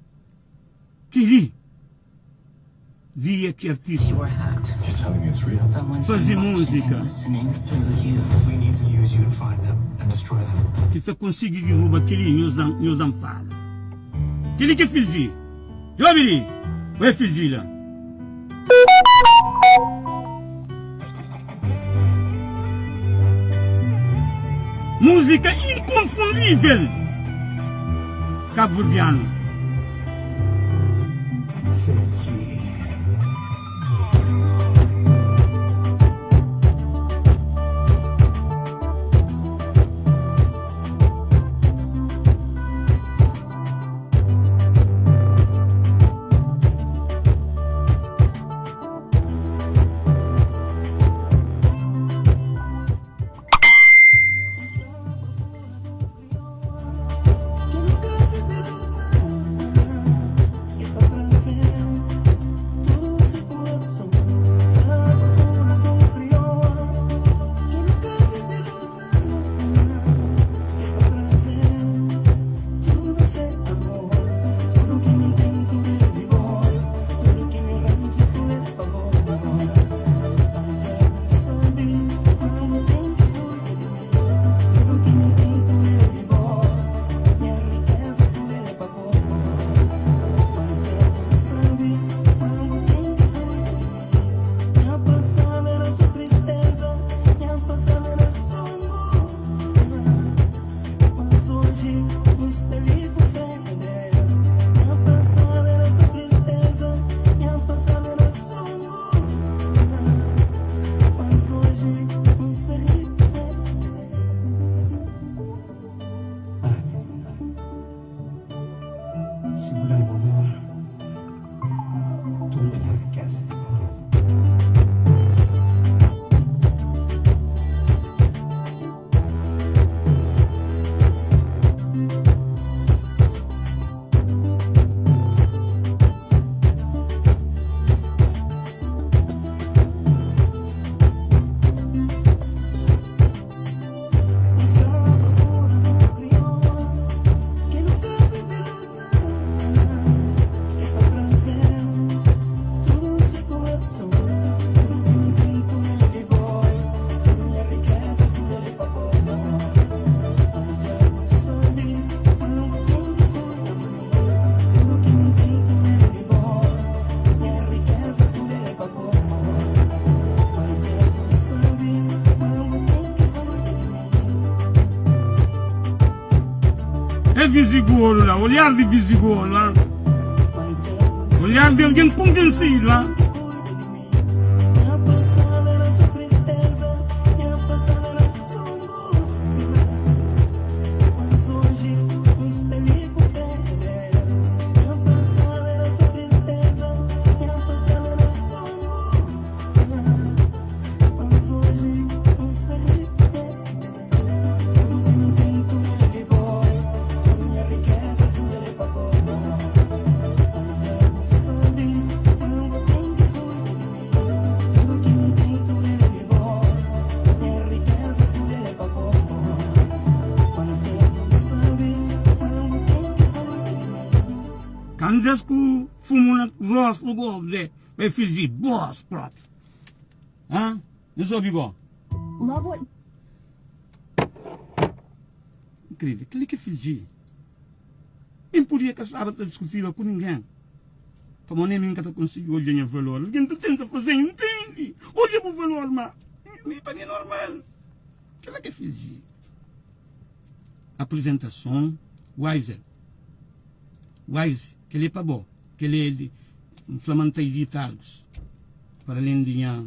Kel-li dia ki artista faze múzika ki ta konsigi diruba kel-li, nhos da-m fala. Kel-li ki é fidji. Djobe li, bo é fidji la. Múzika inkonfundível kabuverdianu. Fidji. É Visigolo lá, olhar de Visigolo lá. Olhar de alguém convencido lá. Kanzes ku fumu na rostu go ze e fidji bos propi. Ha? Nhos obi go. Incrível. Kel-li ki é fidji. Nin podia ka staba ta diskutiba ku ningen. Pamodi nen mi N ka ta konsigi odja nha valor. Algen ta tenta faze-m ntende. Odja bu valor, ma mi pa mi é normal. Kila ki é fiji. Aprizentason, Wiser, Wise, kel-li é pa bo. Kel-li é di, N fla ma N ta idita algus para alén di nha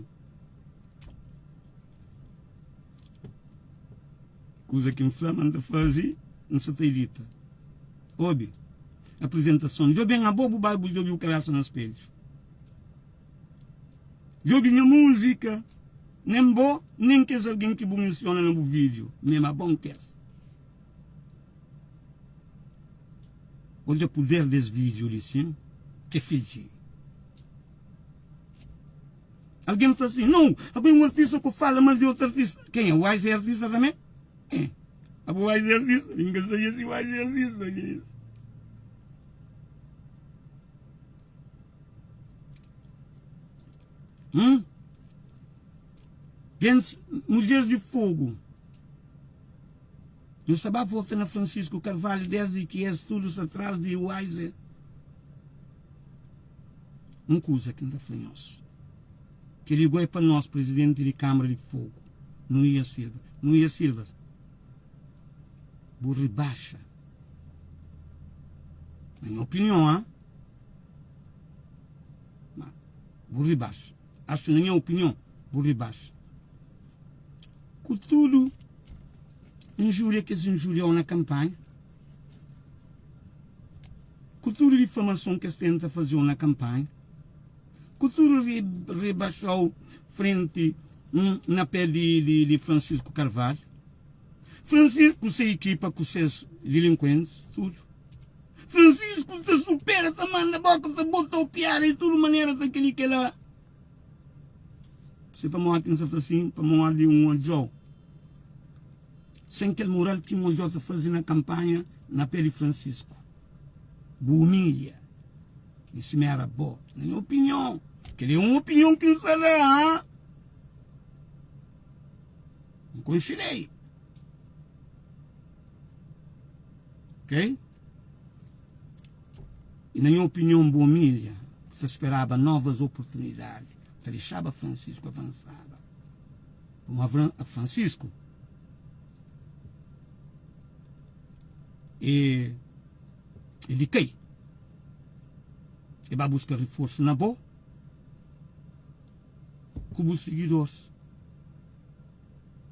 kuza ki N fla ma N ta faze, N sa ta idita. Obi aprizentason. Djobe-m abo bu bai bu djobe bu kabesa na spedju. Djobe nha múzika. Nen bo, nen kes algen ki bu mensiona na bu vídiu mê ma bon kes. Odja puder des vídiu li sin ke fidji. Algen fla sin, Nau, abo é un artista ku fala mal di otu artista. Kenha? Wise é artista tanbê? É. Abo Wise é artista? Mi nka sabia si Wise é artista. Ke isso? Hum? Gentis, mudjeres di fogu. Nu sta ba vota na Francisco Carvalho desdi ki es tudu sta tras di Wise. Un kuza ki N ta fla nhos, kel igual é pa nos presidenti di Câmara di Fogo, Nuías Silva. Nuías Silva, bu ribaxa. Na nha opinion, ha? Ma, bu ribaxa. Acho, na nha opinion, bu ribaxa. Ku tudu injúria ki es injuriau na kanpanha, ku tudu difamason ki es tenta faze-u na kanpanha, ku tudu rebaxa-u frenti na pé di Francisco Carvalho, Francisco ku se ekipa, ku ses dilinkuentis, tudu. Francisco ta supera, ta manda boka, ta bota-u piada di tudu manera, ta kel-li, kel-la. Se pamodi ki N sta fla sin? Pamodi un odjou sen kel mural ki un odjou ta faze na kanpanha na pé di Francisco. Bu umilha di sima era bo. Na nha opinion, kel-li é un opinion ki N sta da, ha? N konxe lei. Ok? I na nha opinion bu umilha, bu ta speraba novas oportunidadi, bu ta dexaba Francisco avansaba. Pamodi Francisco e e di kai, e ba buska riforsu na bo ku bu sigidoris,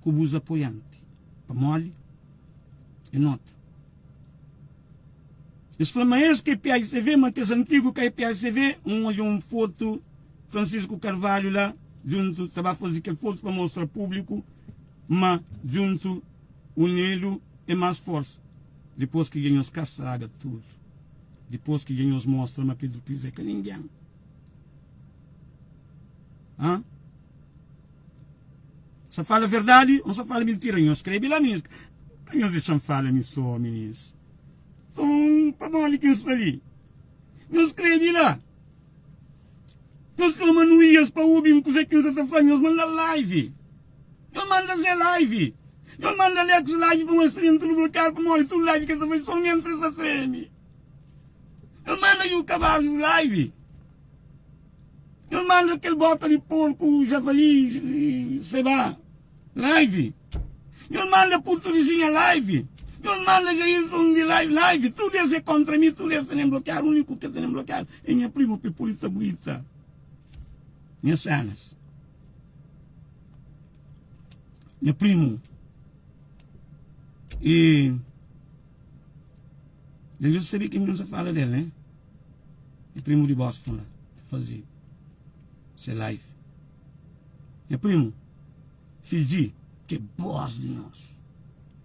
ku bus apoianti, pamodi e nota. Es fla ma es ki é PHCV, ma kes antigu ka é PHCV. Un odja un fotu Francisco Carvalho la djuntu ta ba faze kel fotu pa mostra públiku ma djuntu unidu é más forsa. Dipôs ki dja nhos ka straga tudu, dipôs ki dja nhos mostra ma Pedro Pires é ka ningen. Hã? Sa fala verdadi ou sa fala mintira? Nhos skrebe la minhas. Ka nhos dexa-m fala mi só, minis. Son pamodi ki N sta li. Nhos skrebe la. Nhos txoma Nuías pa obi-m kuzê ki N sa ta fla. Nhos manda live. Nhos manda Zé live. Nhos manda Alex live pamodi sta dentru di blokiadu pamodi tudu live ki es ta faze son entra es ta treme. Nhos manda Yuka Barros live. Nhos manda kel bota di porku javali seba live. Nhos manda putu vizinha live. Nhos manda Jailson di live live. Tudu es é kontra mi, tudu es tenen blokiadu. Uniku ke tenen blokiadu é nha primu pe pudi ta grita nha senas. Nha primu e Nhos sabe ken ki N sa fala del, né? Nha primu di Boston la ta faze se live. Nha primu, Fiji ke bos di nos.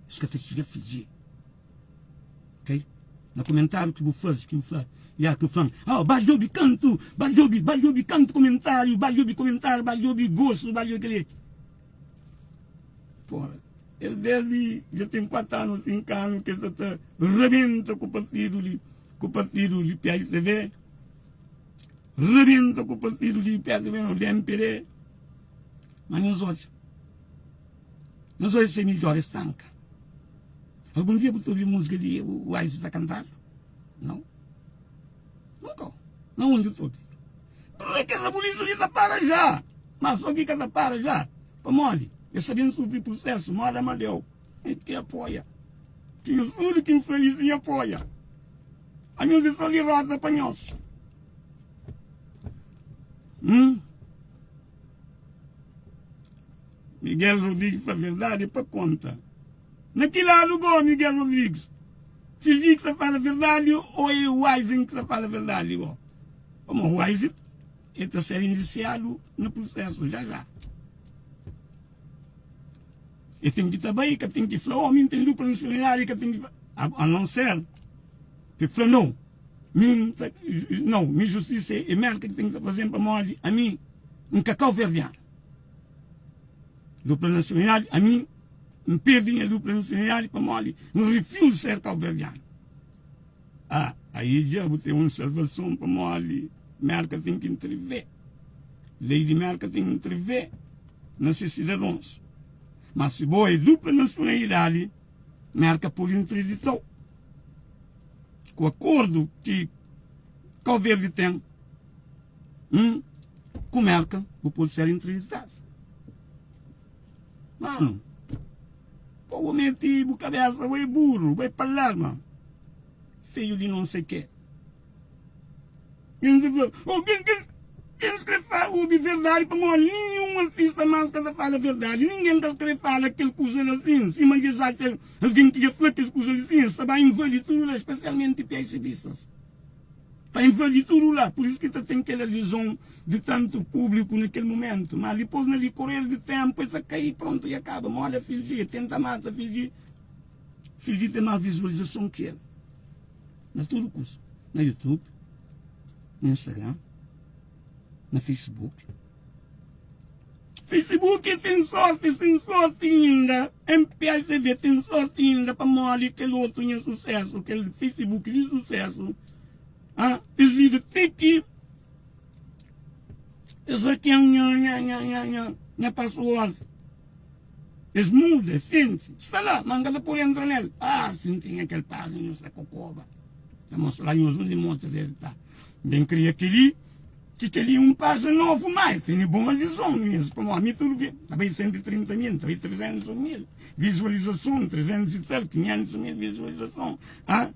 Es ka ta txiga Fiji. Ok? Na komentariu ki bu faze ki N fla, ya ki fla-m, oh, ba djobi kantu, ba djobi, ba djobi kantu komentariu, ba djobi komentariu, ba djobi gostu, ba djobi kel-li. Pora, el desdi dja ten 4 anu, 5 anu ki el sa ta rabenta ku partidu di ku partidu di PSDB, rebenta ku partidu di PSDB, não, di MPD. Mas nhos odja, nhos odja se midjor es tanka. Algum dia bu ta obi múzika di Wise ta kantadu? Não, nunka. Na undi bu ta obidu? Prumé kel rabulisu li ta para já. Má sô ki ka ta para já. Pamodi? Es ta ben sufri prusésu moda Amadeu. Es ki apoia. Tinha tudu ki N fla li sin apoia. Anhos é sô dirota pa nhos. Hum? Miguel Rodrigues fla verdadi pa konta. Na ki ladu go Miguel Rodrigues? Fiji ki ta fala verdadi o é Wisen ki ta fala verdadi go? Pamo Wisen e ta ser indiciadu na processo já já. E ten ki ta bai, ka ten ki fla, oh, mi ten dupla nacionalidade, ka ten ki fla, a, a não ser que fla não, mi não, mi justiça é Merka ki ten ki ta fazen pamodi a mi N ka kauverdianu. Dupla nacionalidade, a mi N perdi nha dupla nacionalidade pamodi N refuso ser kauverdianu. Ah, aí dja bu ten un salvason pamodi Merka ten ki intervê. Lei di Merka ten ki intervê na se sidadons. Mas si bo é dupla nacionalidade, Merka pode interdita-u. Ku akordu ki Kau Verdi ten hum, ku Merka, bu pode ser interditadu. Mano, pô bu mete bu kabesa, bo é burro, bo é palerma, feio de não sei quê. Quem se fala, oh, quem, quem, quem escreve fala, ouve verdade pamodi nenhum artista mais ka ta fala verdade, ninguém ka escreve fala aquele kuza lá assim, sima dja acha alguém que dja fla kes kuza assim, sta ba invadi tudo lá, especialmente PSDistas. Ta invadi tudo lá, por isso que ta tem kel adesão de tanto público naquele momento, mas depois na decorrer de tempo essa cai pronto e acaba, moda fingir, tenta mata fingir, fingir tem mais visualização que ele. Na tudo kuza, na YouTube, na Instagram, na Facebook. Facebook tem sorte, tem sorte ainda. MPLTV tem sorte ainda pamodi kel outro nha sucesso, kel Facebook de sucesso. Ah, es liga até que es hackean nha, nha, nha, nha, nha, nha password. Es muda, es sente. Sta lá, mas nka ta pode entra nel. Ah, si N tinha kel página, nhos ta kokoba. Ta mostra nhos undi mota debe ta. N ben kria kel-li. Ki kel-li é un pájina novu, má el tene bon adizon, minins, pamodi mi tudu bê ta bai 130 mil, ta bai 300 mil vizualizason, 300 i tal, 500 mil vizualizason, ah,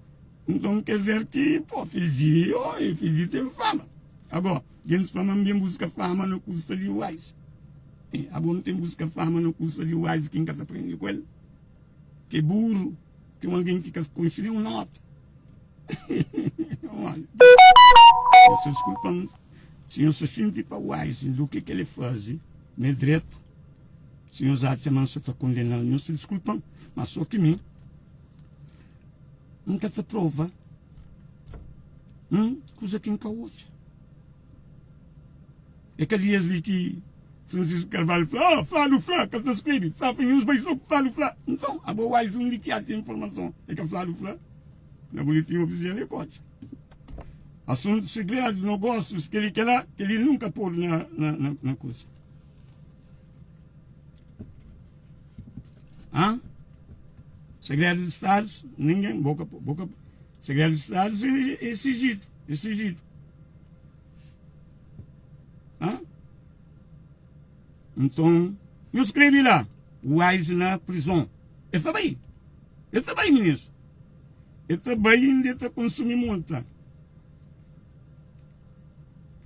nton ker dizer ki, pô, fidji, oi, fidji ten fama. Agó, gentis fla ma N ben buska fama na kusta di Wise. Eh, abo N ten buska fama na kusta di Wise ki N ka ta prende ku el, ki é buru, ki é un algen ki ka konxe nen un nota. Nhos diskulpa-m si nhos ta xinti pa Wise do ke ke el faze ma é dretu. Si nhos atxa ma N sa ta kondena-l, nhos ta diskulpa-m. Ma so ki mi N ka ta prova un kuza ki N ka odja. É ka dias li ki Francisco Carvalho fla, oh, fladu fla, ka ta skrebe, fla fla, nhos bai so ku fladu fla. Nton, abo Wise undi ki atxa informason? É ka fladu fla? Na boletim ofisial é kotxa. Asuntu segredu, nogósius, kel-li, kel-la, kel-li nunka podu na, na, na, na kuza. Hã? Segredu di Stadu, ninguém, boka, boka, segredu di Stadu é, é sigilu, é sigilu. Hã? Nton, nhu skrebe la, Wise na prizon. El ta bai, el ta bai, minis. El ta bai inda el ta konsumi multa.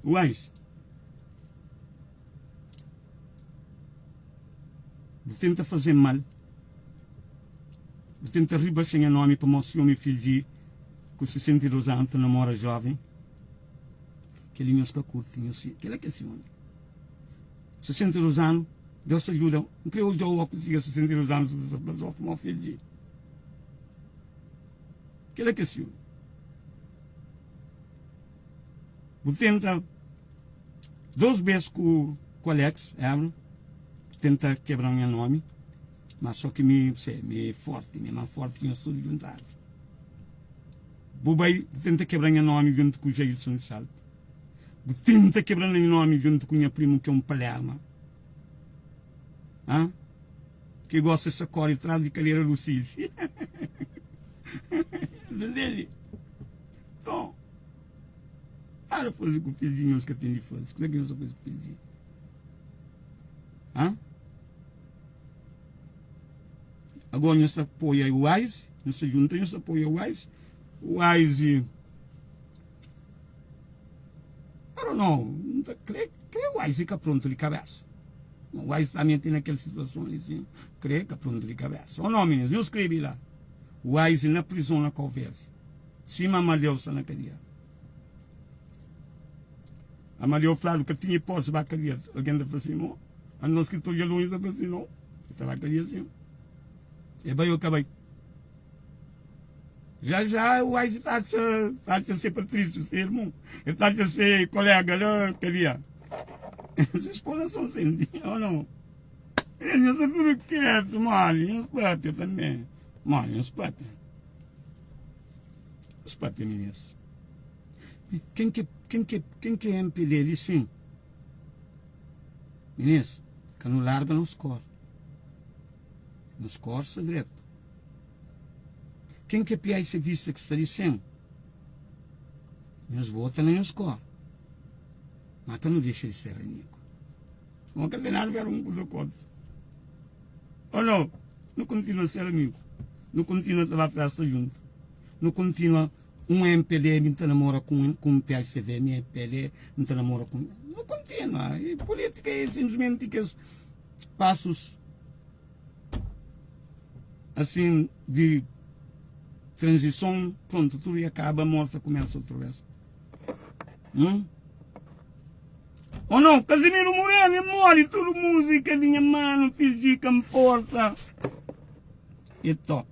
Wise. Bu tenta faze mal, bu tenta ribaxa nha nomi pamodi si omi fidji ku 62 anu ta namora joven. Kel-li nhos ka kurti, nhos si, kel-la ki é si omi. 62 anu, Deus ta djuda. N kre odja-u ó ku fika 62 anu ta fla Zof mau fidji. Kel-la ki é si omi. Bu tenta dos bes ku ku Alex Ebro, tenta kebra-m nha nomi, ma so ki mi, se, mi é forti, mi é más forti ki nhos tudu djuntadu. Bu bai, bu tenta kebra nha nomi djuntu ku Jailson di Salto. Bu tenta kebra nha nomi djuntu ku nha primu ki é un palerma. Hã? Ki gosta di sakori tras di kadera do Cid. Entende? Então. Para faze ku fidju nhos ka ten di faze. Kuze ki nhos ta faze ku fidju? Hã? Agora nhos ta apoia Wise, nhos ta junta, nhos ta apoia Wise. Wise, I don't know, N ta kre, kre Wise ka prontu di kabesa. Wise ta mete na kel situason li sin, kre ka prontu di kabesa. Ou não, meninas? Nhos skrebe la. Wise na prison na Cabo Verde. Sima Amadeu sta na kadia. Amadeu fladu ka tinha hipótese ba kadia. Algen ta fla sin, mo, anos ki ta odja lonji ta fla sin, no, el ta ba kadia sin. E bai ou ka bai? Já já o Wise ta atxa, ta atxa se Patrício, se irmon, el ta atxa se kolega la kadia. Se esposa son senti, ou não? Nhos sta tudu ketu, moli, nhos papia tanbe. Moli, nhos papia. Nhos papia, minis. Ken ki, ken ki, ken ki é MPD li sin? Minis, ka nu larga nos kor. Nos kor sta dretu. Ken ki é PICVista ki sta li sin? Nhos vota na nhos kor. Ma ka nu dexa di ser amigu. Mon ka ten nada ver un kuza ku otu. Oh no, nu kontinua ser amigu. Nu kontinua ta ba festa juntu. Nu kontinua un MPD mi ta namora ku un ku un PHCV, mi MPD mi ta namora ku un. Nu kontinua. E politika é simplesmenti kes pasus asin di tranzison, prontu, tudu ya kaba, morta kumesa otra vez. Hum? Ou não, Casimiro Moreno e morre tudo música de minha mano, física me força. É top.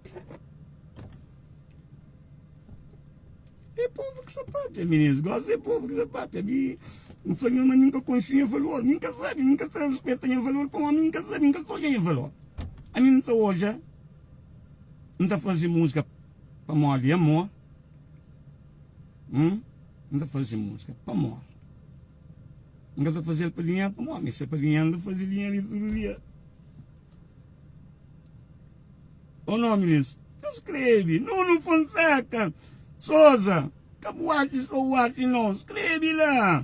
É povo que sapato, meninos. Gosto de povo que sapato. Mi, não foi nenhuma, nunca conhecia valor, nunca sabe, nunca sabe respeita meu valor, para um homem nunca sabe, nunca soube meu valor. A mim não tá hoje, não tá fazer música para morrer amor. Hum? N ta faze múzika pa amor. N ka ta faze-l pa dinheru pamodi mi se pa dinheru N ta faze dinheru li tudu dia. Ô no minis, nhos skrebe Nuno Fonseca Sousa, ka bu atxa so bu atxa no, skrebe la.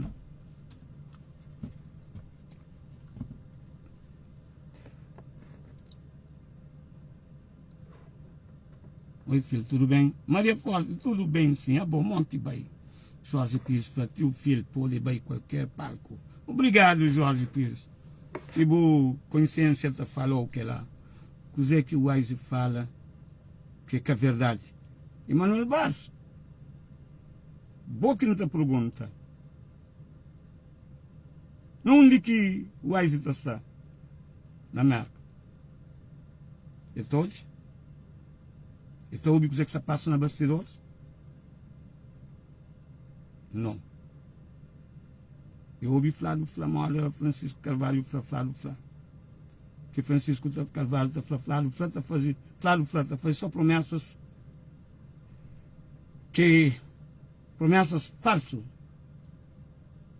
Oi fil, tudu ben? Maria Forte, tudu ben sim, abo mo ki bai? Jorge Pires fla, tiu fil pode bai kualker palku. Obrigadu Jorge Pires, ki bu konsiensia ta falou kela. Kuze ki Wise fala ke ka verdadi? Emanuel Barros, bo ki N ta pergunta. Na undi ki Wise ta sta? Na Merka. El ta odja? El ta obi kuzê ki sta pasa na bastidoris? Non. Eu obi fladu fla moda Francisco Carvalho fla fladu fla. Ki Francisco Carvalho ta fla fladu fla ta faze fladu fla ta faze só promessas ki promessas falsu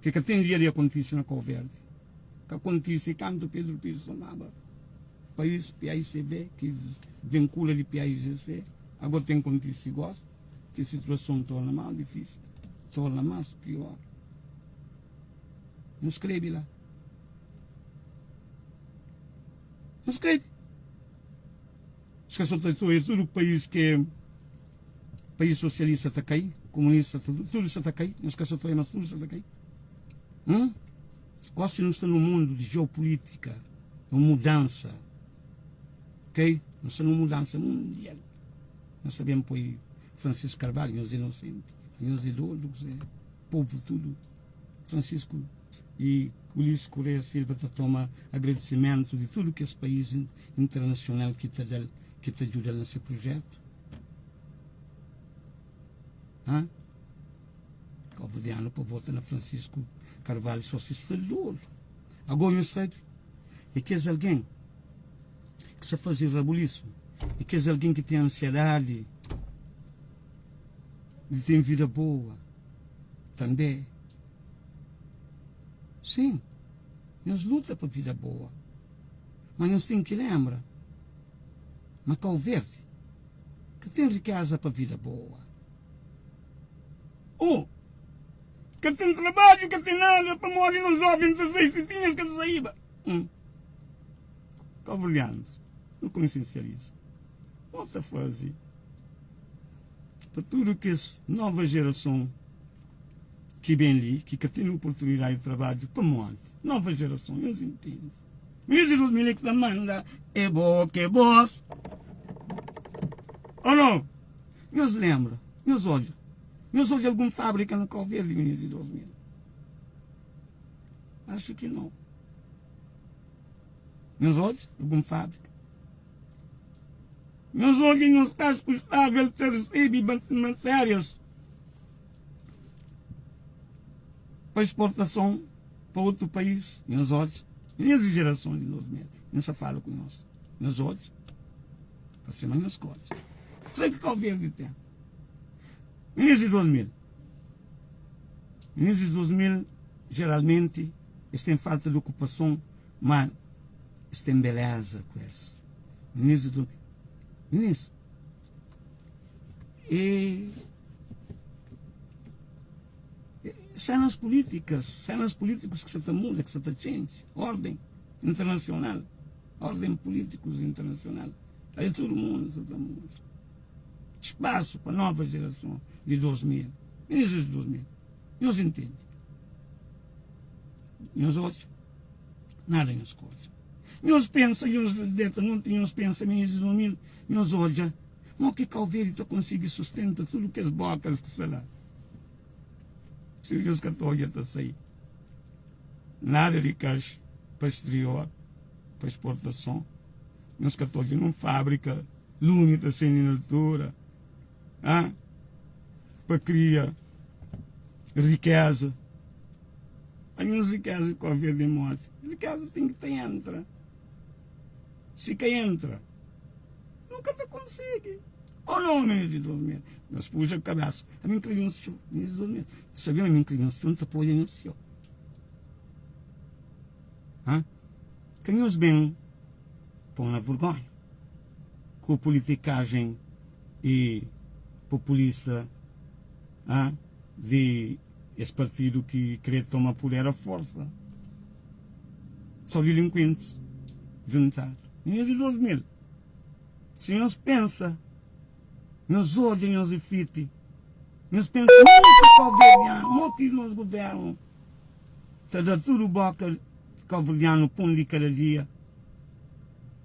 ki ka ten dia di akontise na Cabo Verde. Ka kontise kantu Pedro Pires tomaba país PAICV ki vinkula di PAIGC, agora ten kontise gosi ki situason torna más difísil, torna más pior. Nu skrebe la. Nu skrebe. Ska so ta oja tudu país ke país sosialista ta kai, komunista tudu sa ta kai, nhos ka sa ta oja mas tudu sa ta kai. Hum? Gosi nu sta num mundu di geopolítika, un mudansa, ok? Nu sta num mudansa mundial. Nu sta ben poi Francisco Carvalho, nhos inosenti, nhos é dodu, kuzê? Povu tudu. Francisco y Ulisses Correia Silva ta toma agradisimentu di tudu kes país internasional ki ta da-l, ki ta djuda-l na se prujetu. Hã? Kauverdianu pa vota na Francisco Carvalho so si sta dodu. Ago nhu sabe, é kes algen ki sa faze rabulisu, é kes algen ki ten ansiedadi di ten vida boa tanbe. Sin, nhos luta pa vida boa, ma nhos ten ki lenbra ma Kauverdi ka ten rikeza pa vida boa. Oh! Ka ten trabadju, ka ten nada, pamodi nos jovens ta sai si tinha es ka ta saiba. Hum. Cabo-verdianos, nu konsiensializa. No ta faze pa tudu kes nova jerason ki ben li, ki ka ten oportunidadi di trabadju, pamodi nova jerason, nhos intende. Minis di 2000 é ki ta manda, é bo ki é bos. Ou não? Nhos lembra, nhos odja. Nhos odja algun fábrika na Cabo Verde minis di 2000? Acho ki não. Nhos odja algun fábrika? Nhos odja nhos kasku estável ta resebe matérias pa exportason pa otu país? Nhos odja? Nhos di gerason di 2000, nhos sa fala ku nhos. Nhos odja? Pa sima nhos ka odja. Kuzê ki Cabo Verde ten? Inísiu di 2000 Inísiu di 2000 jeralmenti es ten falta di okupason ma es ten beleza ku es Inísiu di Inísiu e senas pulítikas senas pulítikus ki sa ta muda ki sa ta txenji orden internasional orden pulítikus internasional aí tudu mundu sa ta muda. Spasu pa nova jerason di 2000, inísiu di 2000. Nhos intende? Nhos odja? Nada nhos ka odja. Nhos pensa, nhos deta noti, nhos pensa ma inísiu di 2000, nhos odja mo ki Kau Verdi ta konsigi sustenta tudu kes bokas ki sta la. Si nhos ka ta odja ta sai nada di kax pa exterior, pa exportason. Nhos ka ta odja nun fábrika. Lumi ta sende na altura ah, pa kria rikeza. A nhos rikeza di Cabo Verde é morte. Rikeza ten ki ta entra. Si ka entra, nu ka ta konsigi. Oh no, minus di 2000. Nhos puxa kabesa. Ami N kre nhos txeu. Minus di 2000. Sabia ma mi N kre nhos txeu, N ta apoia nhos txeu. Ah? Ka nhos ben pon na vergonha. Ku politikajen i populista ah, di es partidu ki kre toma puder a forsa. So dilinkuentis juntadu. Inísiu di 2000, si nhos pensa, nhos odja, nhos rifliti, nhos pensa mo ki kauverdianu, mo ki nos guvernu ta da tudu boka kauverdianu pon di kada dia.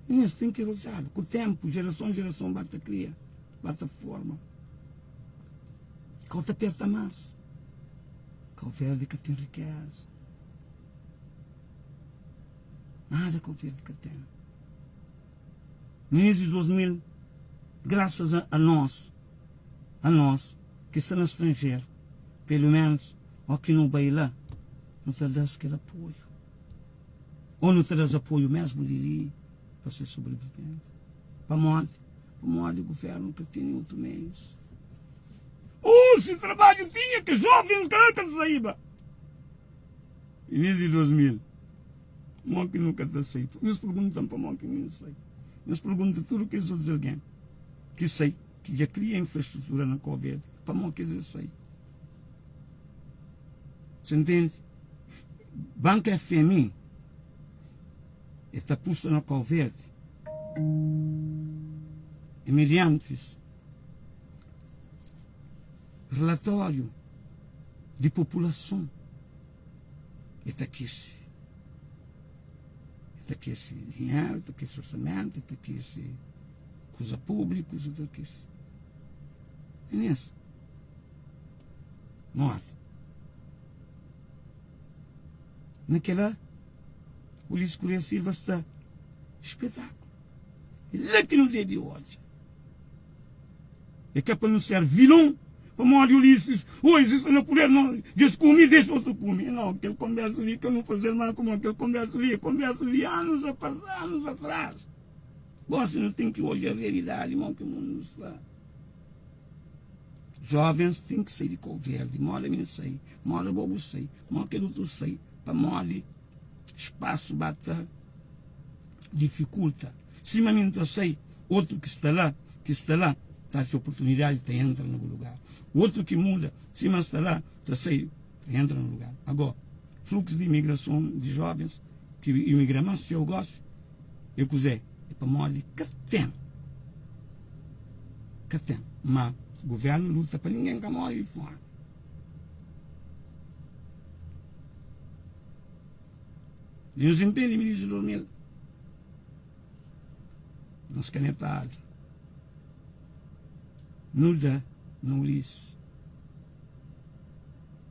Nhos ten ki rojadu ku tempu, jerason jerason ba ta kria, ba ta forma. Kau ta perta mas. Kau Verdi ka ten rikeza. Nada Kau Verdi ka ten. Inísiu di 2000, grasas a nos, a nos ki sta na stranjeru, pelu menus o ki nu bai la, nu ta da-s kel apoiu. Ô nu ta da-s apoiu mésmu di li pa ses sobrivivénsia? Pamodi? Pamodi guvérnu ka tene otu meius. Ô si trabadju tinha, kes jóvens ka ta saíba. Inísiu di 2000, mo ki nu ka ta sai? Nhos pergunta-m pamodi ki mi N sai. Nhos pergunta tudu kes otus algen ki sai, ki dja kria infrastrutura na Kau Verdi, pamodi ki es sai. Sa ntende? Banka FMI e ta pusta na Kau Verdi e mediantis relatóriu di populason e ta kirsi e ta kirsi dinheru, e ta kirsi orsamentu, e ta kirsi kuza públikus, e ta kirsi. É nes. Morti. Na kela, Ulisses Correia Silva sta espetáculo. É la ki nu debe odja. É ka pa nu ser vilon, pamodi Ulisses, hoje sta na puder, não, Deus kume, deixa outro kume. Não, kel konversa li ka nu fazel mas, pamodi kel konversa li é konversa di anos anos atrás. Gosi nu ten ki odja realidadi, mo ki mundu sta. Jovens ten ki sai di Kau Verdi, moda mi N sai, moda bo bu sai, moda kel otu sai, pamodi spasu ba ta difikulta. Sima mi N ta sai, otu ki sta la, ki sta la, ta atxa oportunidadi ta entra na bu lugar. Otu ki muda, sima sta la, ta sai. Ta entra na lugar. Agó, fluxu di imigrason di jovens ki imigra más txeu gósi é kuzê? É pamodi ka ten. Ka ten. Má govérnu luta pa ningen ka móre di fómi. Nhos intende mi disi 2000? Nos kanetada. Nu da na Ulisses.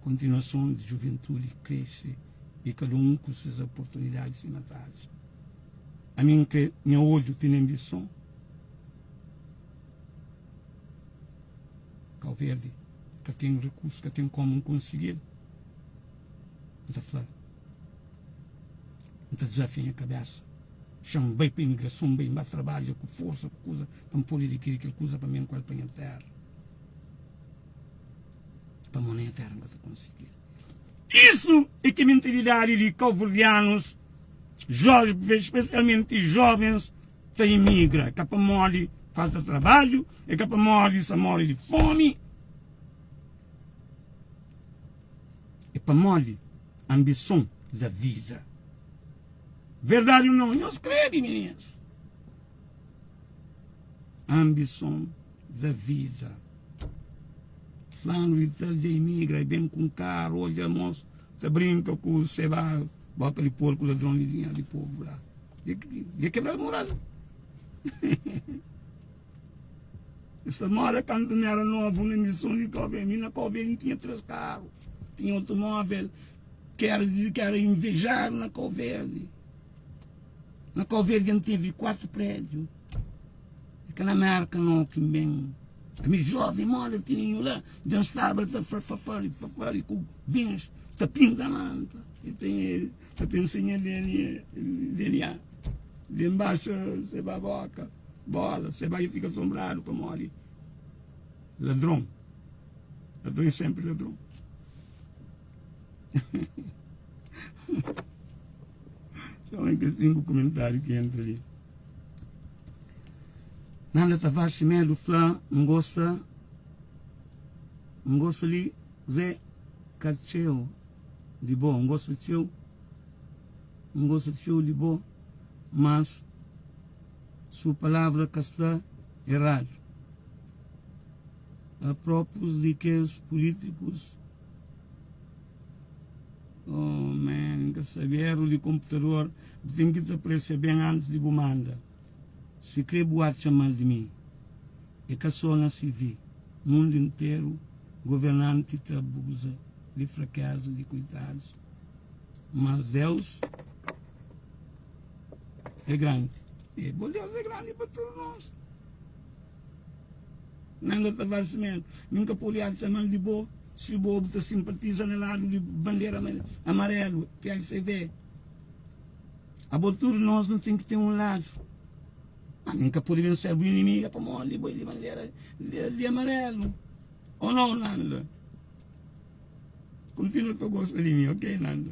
Kontinuason di juventudi krese i kada un ku ses oportunidadi sima ta atxa. Ami N kre nha odju tene anbison. Kau Verdi ka ten rikursu, ka ten komu N konsigi-l. N ta fla, N ta dizafia nha kabesa. Xa-m bai pa imigrason, N bai, N ba trabadja ku forsa, ku kuza, pa N pode adikiri kel kuza pa mi N ku el pa nha tera. Pamo na nha tera N ka ta konsigi-l. Isu é ki mentalidadi di kauverdianus, spesialmenti jovens, ta imigra. Ka pamodi falta trabadju, é ka pamodi sa mori di fomi, é pamodi anbison da vida. Verdadi ou não? Nhos skrebe, mininas. Anbison da vida. Flanu di tal dja imigra, ben ku un karu, odja mos ta brinka ku seba boka di porku, ladron di dinheru di povu la. Dja kebra-l moral. Essa mora kantu mi era novu na mison di Cabo Verde, mi na Cabo Verde tinha 3 karu, tinha automóvel ki era ki era invejadu na Cabo Verde. Na Cabo Verde N tevi 4 prédiu. É ka na Merka no ki N ben. Ami joven moda tininhu la, dja N staba ta farfafari farfari ku bens ta pinta manta. E ten ta pensa nha DNA. Dja N baxa se baboka. Bola, se bai fika asombradu pamodi ladron, ladron é sempri ladron. Só kes 5 kumentáriu ki entra li. Nanda Tavares Semedo fla, N gosta, N gosta li Zé ka txeu di bo, N gosta txeu, N gosta txeu di bo, mas Su palavra ka sta eradu. A propos di kes pulitikus, oh man, N ka sabe, eru di konputador, bu ten ki ta presia ben antis di bu manda. Si kre bu atxa mal di mi, e ka so na CV, mundu interu governanti ta abuza di frakeza di kuitadus, mas Deus. É grandi. E bo Deus é grandi pa tudu nos. Nanga Tavares Melo, mi nka pode atxa mal di bo si bo bu ta simpatiza na ladu di bandera amarelu, PICV. Abo tudu nos nu ten ki ten un ladu. Ma mi nka pode ben ser bu inimiga pamodi bo é di bandera di amarelu. Ou não, Nanda? Kontinua ta gosta di mi, ok, Nanda?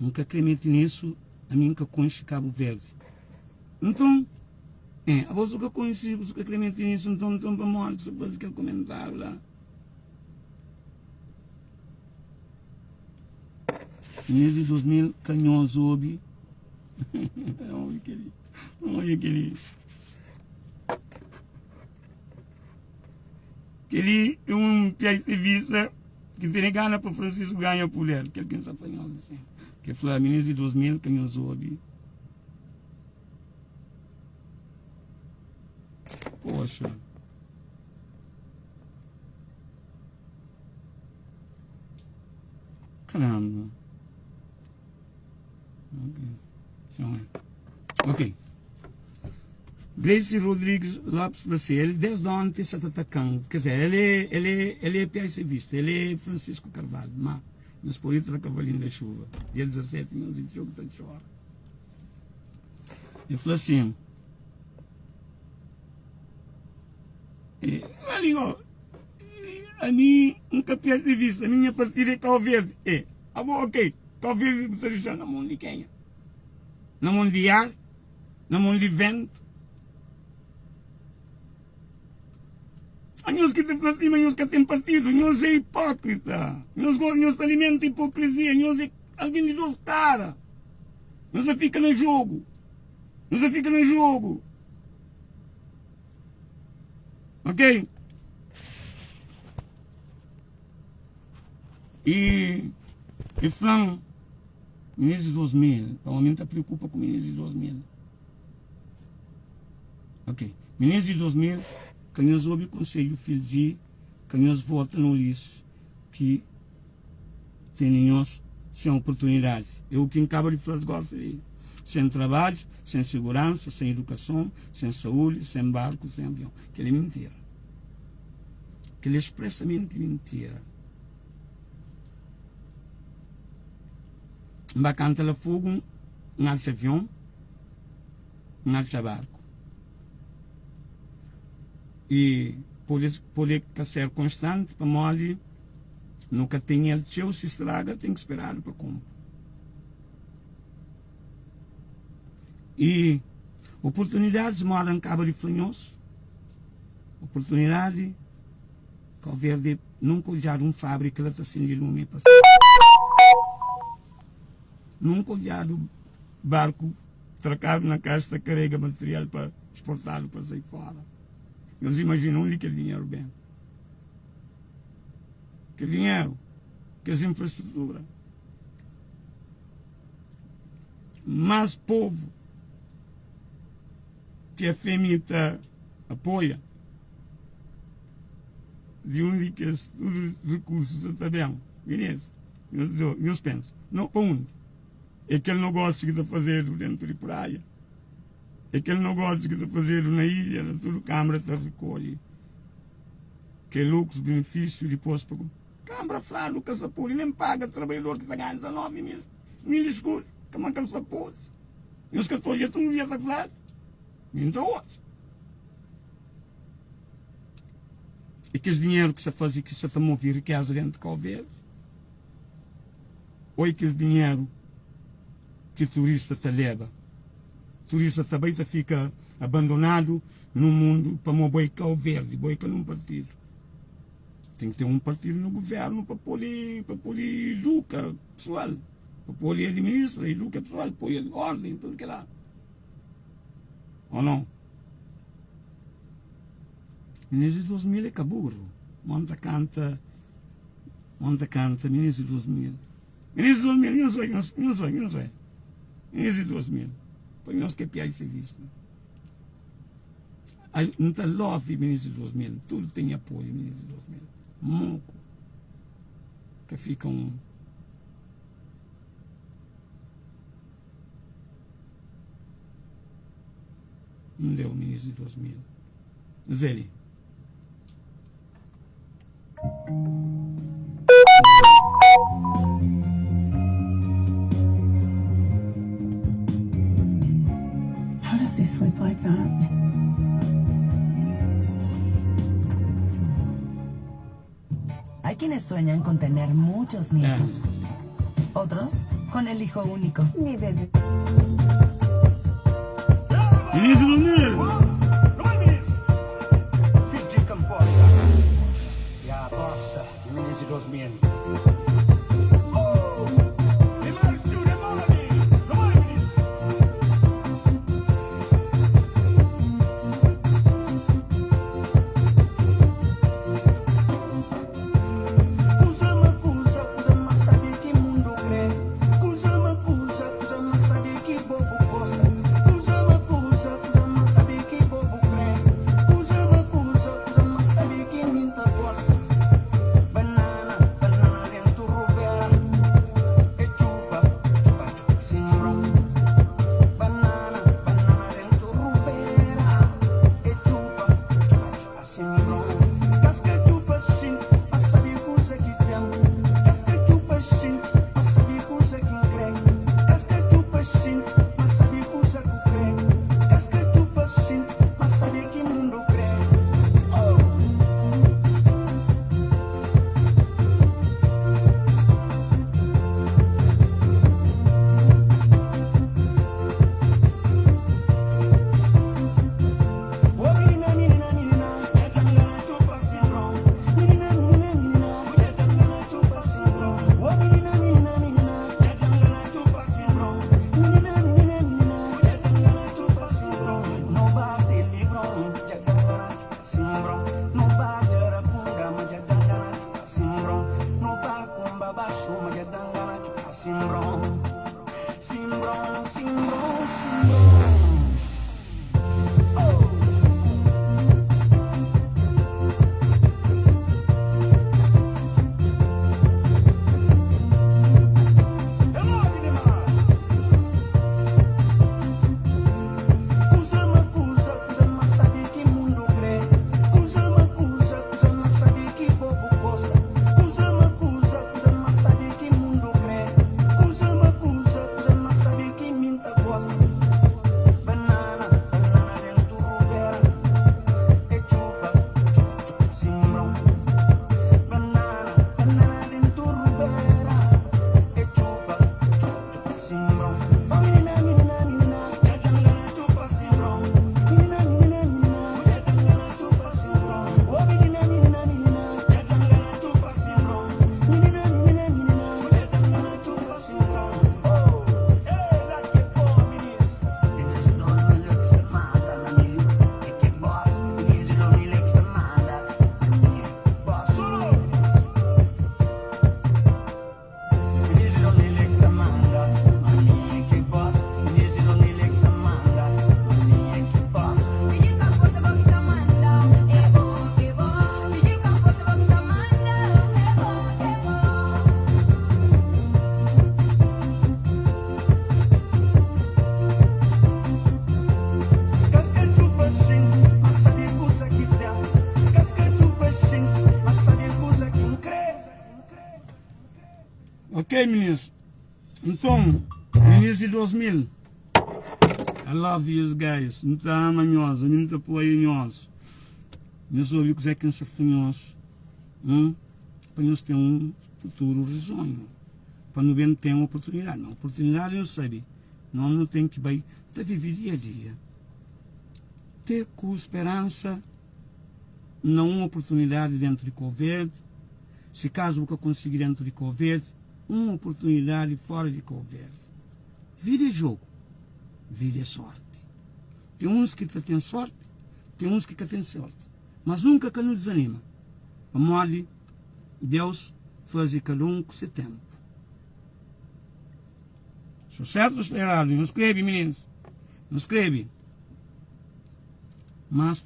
N ka kre mete nisu, ami N ka konxe Kabu Verdi. Nton, eh, abo su ka konxe, bu su ka kre mete nisu, nton, nton pamodi ki su faze kel komentáriu la? Mês di 2000, ka nhos obi. Obi kel-li, obi kel-li. Kel-li é un PSDVista ki tene gana pa Francisco ganha puder. Kel ki N sa fla nhos di senpri. Ke fla minis di 2000 ka nhos obi. Poxa. Caramba. Ok. Gleice Rodrigues Lopes fla si, el desde onte sa ta atakan. Quer dizer, el é, el é, el é PSDVista, el é Francisco Carvalho, ma nhos pode tra cavalinho da chuva. Dia 17 nhos di txeu ki ta txora. El fla assim, e, ali, ó, ami N ka PSDVista, a minha partida é Cabo Verde. E, ah, bom, ok. Talvez bu sta dexa na mon di kenha? Na mon di ar? Na mon di ventu? Anhos ki ta fla si ma nhos ka ten partidu, nhos é hipókrita. Nhos gosi nhos ta alimenta hipokrizia, nhos é algen di dos kara. Nhos ta fika na jogu, nhos ta fika na jogu. Ok? E, e fla-m, minis di 2000, pa mi ta preokupa ku minis di 2000. Ok, minis di 2000, ka nhos obi konselhu fil di, ka nhos vota na Ulisses ki tene nhos sen oportunidadi. É u ki N kaba di fla-s gosi li. Sen trabadju, sen seguransa, sen idukason, sen saúdi, sen barku, sen avion. Kel-li é mintira. Kel-li é spresamenti mintira. N ba kanta la Fogu, N atxa avion, N atxa barku. I pode, pode ka ser konstanti pamodi nu ka ten el txeu, si straga ten ki speradu pa konpo. I oportunidadis moda N kaba di fla nhos, oportunidadi Kau Verdi nunka odjadu un fabrika la ta sindi lumi pa nunka odjadu barku trakadu na kais ta karega material pa sportadu pa sai fora. Nhos imajina undi kel dinheru ben? Kel dinheru, kes infrastrutura. Mas povu ki FMI ta apoia, di undi kes tudu rikursus sa ta ben? Minis, nhos pensa, no, pa undi? É kel nogósiu ki ta fazedu dentu di praia, é kel nogósiu ki ta fazedu na ilha, na tudu kanbra ta rikolhe kel lukrus, benefísiu, dipôs pa kanbra fladu ka sa pode nen paga trabadjador ki ta ganha 19 mil, mil eskudu, kama ka sa pode. Nhos ka ta odja tudu dia ta fladu? Mi N ta odja. É kes dinheru ki sa faze ki sa ta move rikeza dentu di Kau Verdi? Ô é kes dinheru ki turista ta leba? Turista ta bai ta fika abandonadu nu mundu pamo bo é Kau Verdi, bo é ka nun partidu. Ten ki ten un partidu na guvernu pa pode pa pode iduka pesoal, pa pode administra, iduka pesoal, poi orden, tudu kila. Ô nau? Minis di 2000 é ka burru. Mon ta kanta, mon ta kanta minis di 2000. Minis di 2000, nhos oi, nhos, nhos oi, nhos oi. Minis di 2000, pa nhos ke piai se vista. Ai, N ta love minis di 2000, tudu ten apoio minis di 2000. Moku ka fika un. N leu minis di 2000. Zé li. How does he sleep like that? Hay quienes sueñan con tener muchos nietos. Otros con el hijo único. Mi bebé. Minis di 2000. Kuza ma kuza, kuza ma sabi ki mundu kre Kuza ma kuza, kuza ma sabi ki bo bu gosta Kuza ma kuza, kuza ma sabi ki. Ok, meninos. Nton, meninos di 2000. I love you guys. N ta ama nhos, ami N ta apoia nhos. Nhos obi kuzé ki N sta fla nhos. Hum? Pa nhos ten un futuru risonhu. Pa nu ben ten oportunidadi. Ma oportunidadi nu sabe, nos nu ten ki bai ta vive dia a dia. Te ku speransa na un oportunidadi dentu di Cabo Verde. Si kazu bu ka konsigi dentu di Cabo Verde, un oportunidadi fora di Cabo Verde. Vida é jogu, vida é sorti. Ten uns ki ta ten sorti, ten uns ki ka ten sorti. Mas nunka ka nu dizanima, pamodi Deus faze kada un ku se tenpu. Sta sertu o sta eradu? Nhos skrebe, mininus. Nhos skrebe. Mas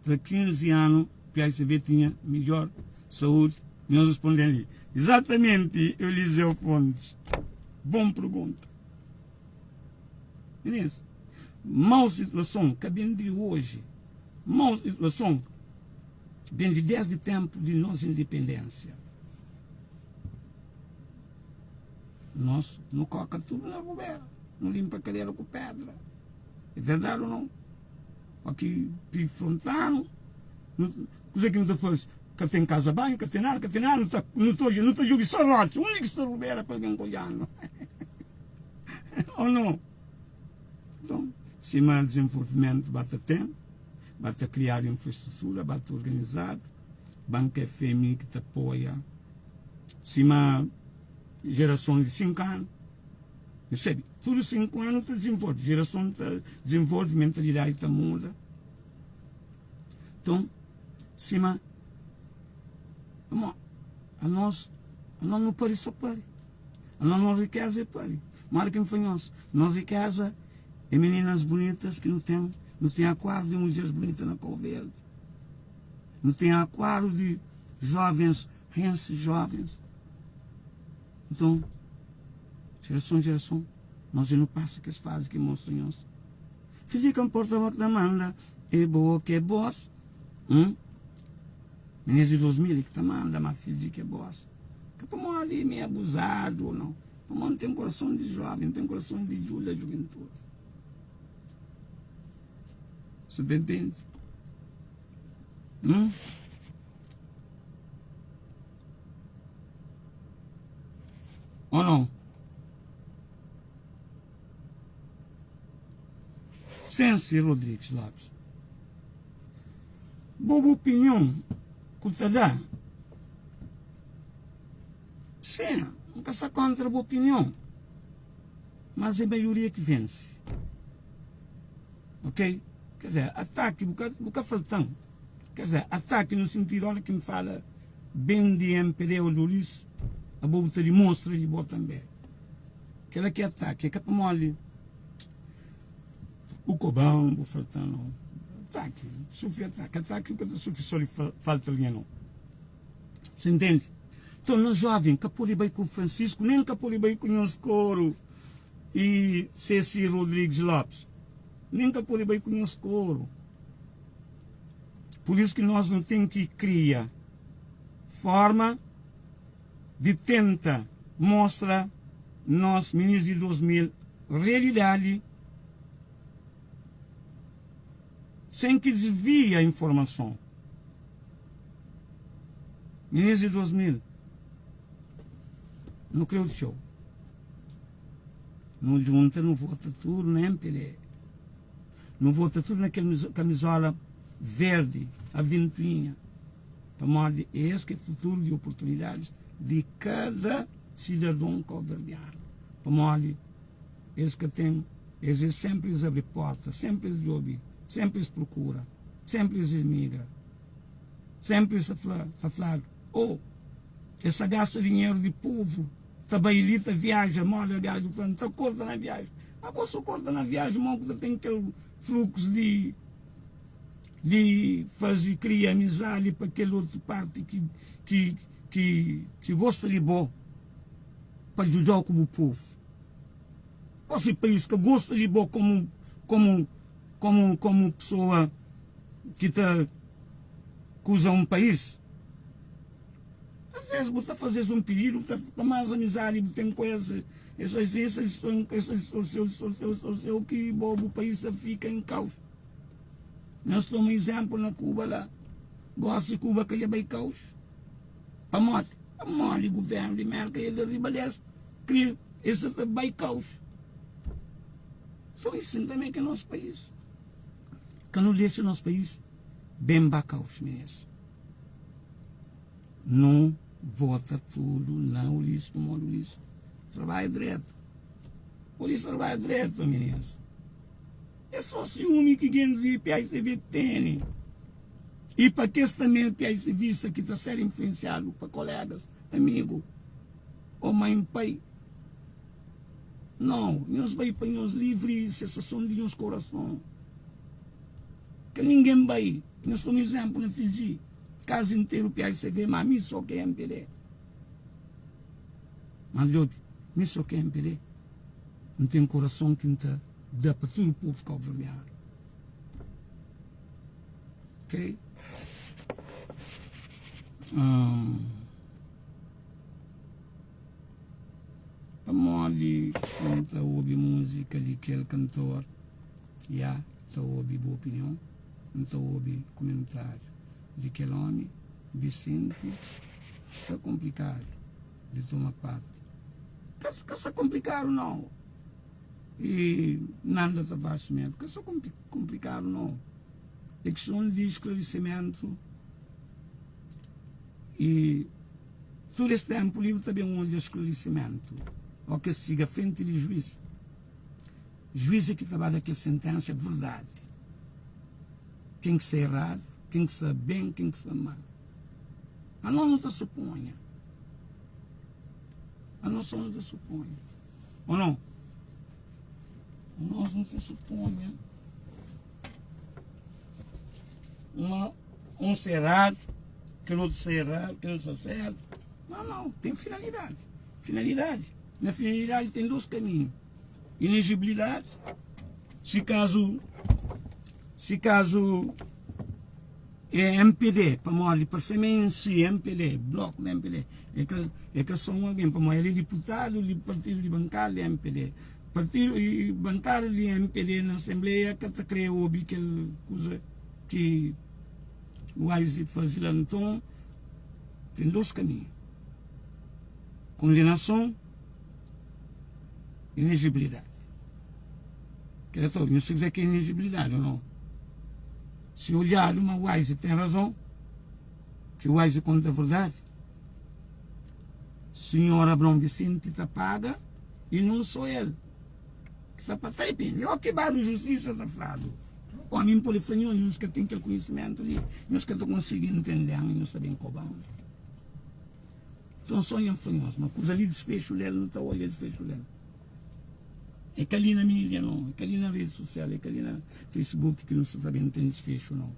tra 15 anu PHTV tinha midjor saúde? Nhos responde-m li. Exatamente, Eliseu Fontes. Bom pergunta. Mininus, mau situason ka ben di oji. Mau situason ben di desdi tempu di nos independência. Nos nu koka tudu na rubera, nu limpa kadera ku pedra. É verdade ou não? Oki pi frontanu, kuze ki nu ta faze? Ka ten kaza banhu, ka ten nada, ka ten nada, nu ta nu ta nu ta djobe so rotxa, undi ki sta rubera pa algen odjanu? Ou não? Nton, sima dizenvolvimentu ba ta ten, ba ta kriadu infrastrutura, ba ta organizadu, Banka FM ki ta apoia sima jerason di 5 anu. Nu sabe, tudu 5 anu ta dizenvolve, jerason ta dizenvolve, mentalidadi ta muda. Nton, sima pamodi anos, anos nu pari so pari, anos nos rikeza é pari. Modi ki N fla nhos, nos rikeza é mininas bunitas ki nu ten, nu ten akuáriu di mudjeris bunita na Kau Verdi. Nu ten akuáriu di jovens, rensi jovens. Nton, jerason jerason, nos dja nu pasa kes fazi ki mostra nhos. Fidji ka nporta bo ki ta manda, é bo ki é bos. Hum? Minês di 2000 ki ta manda, ma fidji ki é bos. Ka pamodi mi é abuzadu ou não, pamodi N ten korason di joven, N ten korason di djuda juventudi. Você ta entende? Hum? Ou não? Sensi Rodrigues Lopes. Boa opinião que te dá. Sim, nunca está contra a boa opinião. Mas é a maioria que vence. Ok? Quer dizer, ataque, bu ka, bu ka faltan. Quer dizer, ataque no sentido, ora que me fala bem de MPD ou do Ulisses, abo bu ta dimostra di bo tambe. Kela ki é ataque, é ka pamodi bu koban, bu faltan, não. Ataque, sufri ataque, ataque bu ka ta sufri só di falta linha, não. Você entende? Então, nos jovem, ka pode bai ku Francisco, nem ka pode bai ku nhos coro e Ceci Rodrigues Lopes. Nem ka pode bai ku nhos coro. Por isso que nós não tem que criar forma de tenta mostra nós, meninos de 2000, realidade sem que desvie a informação. Meninos de 2000, não creu show. Não junta, não vota tudo na MPD. Não vota tudo naquele camisola verde, a ventoinha. Pamodi é es ki é futuru di oportunidadis di kada sidadon kauverdianu. Pamodi es ka ten, es é senpri es abri porta, senpri es djobe, senpri es prokura, senpri es imigra, senpri es ta fla, ta fladu, oh, es ta gasta dinheru di povu, ta bai li, ta viaja, moda gaju fla, N ta korta na viaji. Abo so korta na viaji, mo ku ta ten kel fluxu di. di faze kria amizadi pa kel otu parti ki ki ki ki gosta di bo pa djudau ku bu povu o si pais ka gosta di bo komu komu komu komu pesoa ki ta kuza un pais. Às vezes bu ta faze-s un pididu, bu ta pa más amizadi bu ten ku es, es es es distorse-u, distorse-u, distorse-u ki bo bu país ta fika en kaus. Nhos toma izénplu na Kuba la. Gósi Kuba ka dja bai kaus. Pamodi? Pamodi guvérnu di Mérka dja da riba di es, kre es sa ta bai kaus. So isin tanbê ki nos país. Ka nu dexa nos país ben ba kaus, minês. Nu vota tudu na Ulisses pamodi Ulisses trabadja dretu. Ulisses trabadja dretu, minês. É só siúmi ki gentis di PICV tene i pa kes tanbe PICVista ki ta ser influensiadu pa kolegas, amigu ô mãi pai. Nau, nhos bai pa nhos livri sesason di nhos korason. Ka ningen bai. Nhos toma izénplu na Fiji, kaza interu PICV, má mi só ki é MPD. Má djobe, mi só ki é MPD. N ten korason ki N ta da pa tudu povu kauverdianu. Ok? Um, pamodi N ta obi múzika di kel kantor, ya, ta obi bu opinion, N ta obi kumentáriu di kel ómi, Vicente, sta konplikadu di toma parti. Ka, ka sta konplikadu nau. E Nanda Tavares Melo, ka sta konplikadu nau. É kiston di sklarisimentu e tudu es tenpu li bu ta ben odja sklarisimentu o kes fika frenti di juiz. Juiz é ki ta ba da kel sentensa verdadi. Ken ki sta eradu, ken ki sta ben, ken ki sta mal. Anos nu ta suponha. Anos só nu ta suponha. Ou não? Nós nu ta suponha uma, um ser errado, aquele outro ser errado, aquele outro ser certo. Não, não, tem finalidade. Finalidade. Na finalidade tem dois caminhos. Inegibilidade, se caso, se caso É mpd pamodi parse-m é em si mpd, bloku di mpd é ka é ka so un algen pamodi el é diputadu di partidu di bankada di mpd partidu i bankada di mpd na asenbleia ka ta kre obi kel kuza ki Wise faze la nton ten dos kaminhu kondenason inejibilidadi kel ta obi nhos sabe ki é inejibilidadi o nau. Si odjadu ma Wise ten razon, ki Wise konta verdadi, Sinhor Abraon Vicente ta paga i non so el ki ta paga. Ta dipende, o ki ba di justisa ta fladu, Omi N pode fla nhos, nhos ka ten kel konhisimentu li, nhos ka ta konsigi ntende-m i nhos ta ben koba-m. Nton so nha N fla nhos ma kuza li disfexu del, nu ta odja disfexu del. É ka li na mídia não, é ka li na rede social, é ka li na Facebook ki nu sta ta ben ten desfecho não.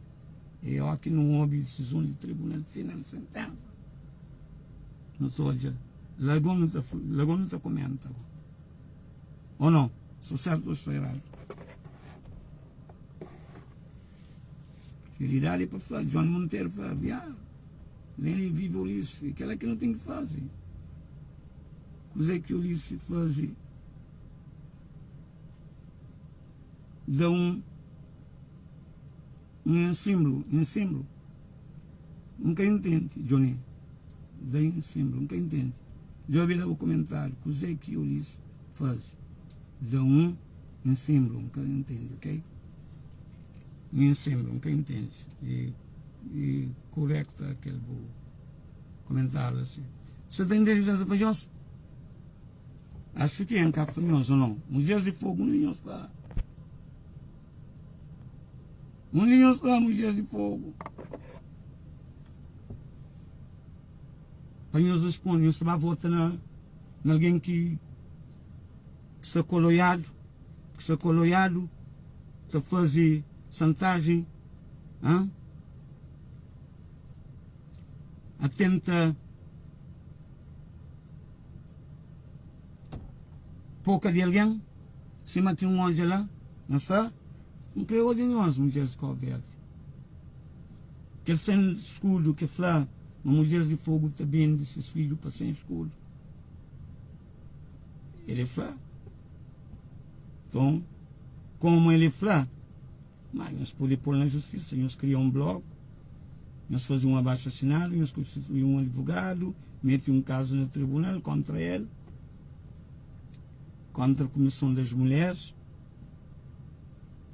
É ó ki nu obi disizon di tribunal final sentensa. Nu ta odja, lago nu ta lago nu ta komenta go. Ou não? Sou certo ou estou errado? Realidade é pa fla, Johnny Monteiro fla, ah, Lenin vive Ulisses, e kela ki nu ten ki faze. Kuzê ki Ulisses faze da un un ensimblu, ensimblu. N ka intende, Johnny. Da ensimblu, N ka intende. Djobe la bu komentáriu, kuzê ki Ulisses faze da un ensimblu, N ka intende, ok? Un ensimblu, N ka intende. E, e korekta kel bu Komentáriu asi. Sa ta intende kuzê fla nhos? Acho ki N ka fla nhos ou não. Mudjeres di fogo, undi nhos sta? Undi nhos sta, mudjeres di fogo? Pa nhos responde, nhos ta ba vota na, na algen ki, ki sta koloiadu, ki sta koloiadu, ta faze santajen, hã? A tenta poka di algen sima ki un odja la na sta N kre odja nhos mudjeris di Kau Verdi kel sen skudu ki fla. Ma mudjeris di Fogu ta bende ses fidju pa 100 skudu. Ele fla. Nton, komu ele fla, ma nhos pode pô-l na justisa, nhos kria un bloku, nhos faze un abaxu asinadu, nhos konstitui un advogadu, mete un kazu na tribunal kontra el, kontra Comissão das Mulheres.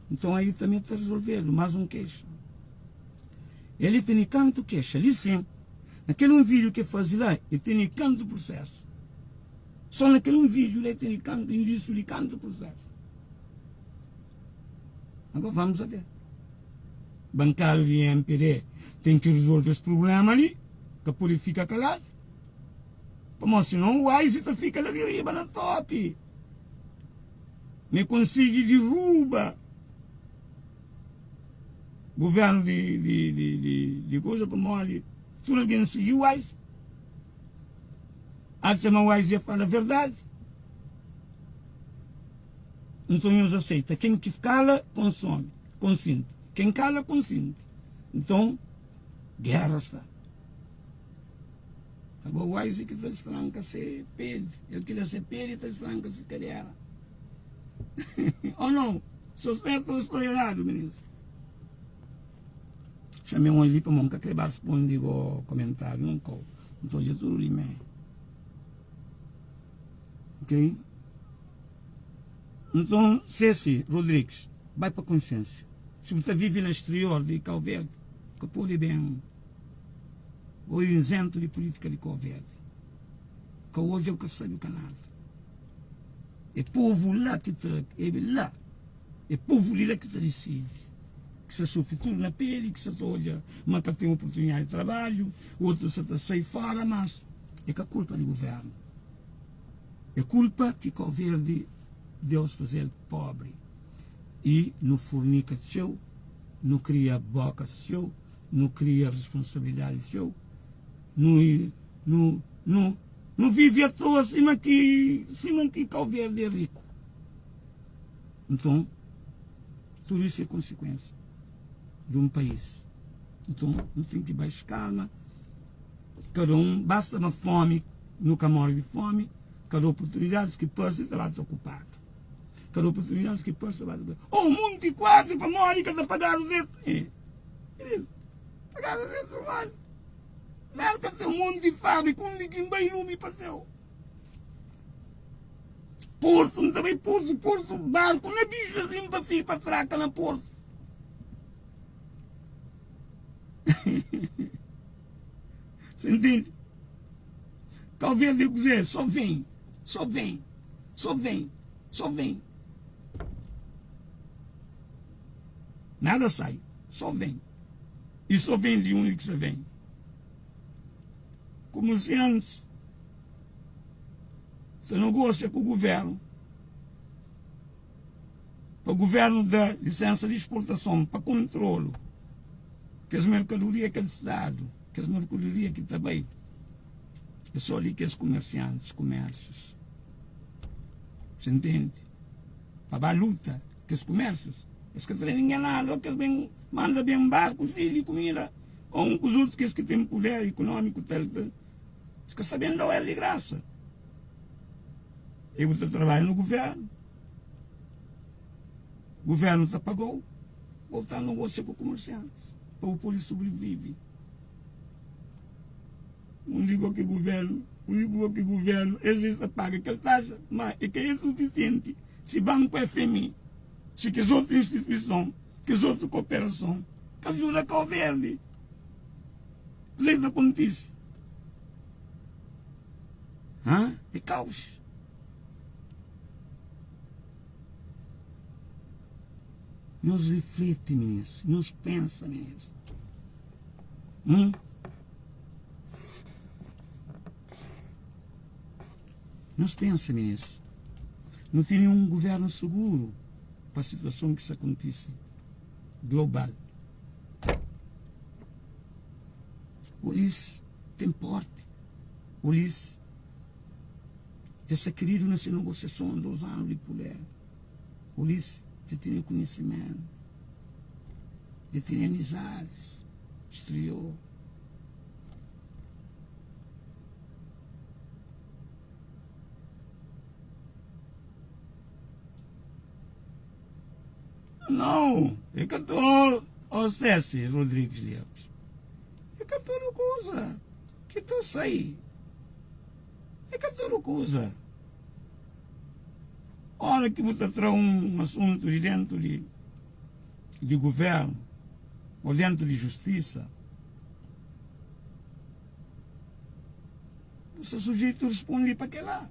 Nton, aí tanbe ta rezolvedu más un kexa. Ele tene kantu kexa li sin, na kel un vídiu ke faze la, el tene kantu prusesu. Só na kel un vídiu la el tene kantu indísiu di kantu prusesu. Agora vamos a ver. Bankadu di MPD ten ki rezolve es prublema li, ka pode fika kaladu. Pamodi sinon o Wise ta fika la di riba na topi. Me konsigi diruba Governo di di di di di kuza pamodi tudu algen sigi Wise. Atxa ma Wise dja fala verdadi. Nton nhos aseita. Ken ki kala konsomi, konsinti. Ken kala konsinti. Nton gera sta. Agora Wise ki ta distranka se peli. El ki da se peli ta distranka se kadera. Ou não? Sou certo ou estou errado, meninos? Chamei um ali para mim, que ba responde go comentário, não cou. Então já tudo ali mesmo. Ok? Então, Ceci Rodrigues, vai para consciência. Se você vive no exterior de Cabo Verde, que pode bem, ou isento de política de Cabo Verde. Que hoje eu que sabe o canal. É povu la ki ta é la é povu di la ki ta disidi ki sa sufri tudu na peli ki sa ta odja ma ka ten oportunidadi di trabadju otu sa ta sai fora mas é ka kulpa di guvernu é kulpa ki Kau Verdi Deus fazel pobri i nu furnika txeu nu kria bokas txeu nu kria responsabilidadi txeu nu nu nu Nu vive atoa sima ki sima ki Kau Verdi é riku. Nton, tudu isu é konsikuensia di un país. Nton, nu ten ki baxa kalma, kada un, basta ma fomi, nu ka mori di fomi, kada oportunidadis ki parse ta ba ta okupadu. Kada oportunidadis ki parse ta ba ta okupadu. Oh, munti kuazi pa mori ka ta pagadu restu. Eh, pagadu restu modi? Merka ten un monti fábrika undi ki N bai lumi pa séu. Portu, N ta bai portu, portu, barku na bixu asin pa fi pa traka na portu. Você entende? Talvez eu dizer, só vem, só vem, só vem, só vem. Nada sai, só vem. E só vem de onde que se vem. Comerciantes se negocia com o governo para o governo dar licença de exportação para controlo que as mercadoria que é dado, que as mercadoria que está bem. É só ali que os comerciantes, comércios. Você entende? Para a luta que os comércios Es ka tra ningen nada, o kes ben manda ben barkus li kumida, o un kus otu kes ki ten puder ikunómiku tal tal, es ka sa ben dau el di grasa. E bu ta trabadja na guvernu, guvernu ta pagau, bu ta negosia ku kumersiantis pa bu pode sobrivivi. Un liga ki guvernu, un liga ki guvernu, es es ta paga kel taxa, ma e ka é sufisienti si banku FMI. Si kes otu instituison, kes otu kooperason ka djuda Kau Verdi, kuzê ki ta kontise? Hã? É kaus. Nhos rifleti, minis. Nhos pensa, minis. Hum? Nhos pensa, minis. Nu tene un guvernu suguru pa situason ki sta kontise global. Ulis ten porti, ulis dja sta kiridu na se nogosiason dos anu di puder, ulis dja tene kunhisimentu, dja tene amizadis sterior. Não, é ka oh, oh Ceci Rodrigues Lopes. É ka tudu kuza ki ta sai. É ka tudu kuza. Ora ki bu ta tra un asuntu di dentu di di guvernu ou dentu di justisa, bu sta sujeitu responde pa kila.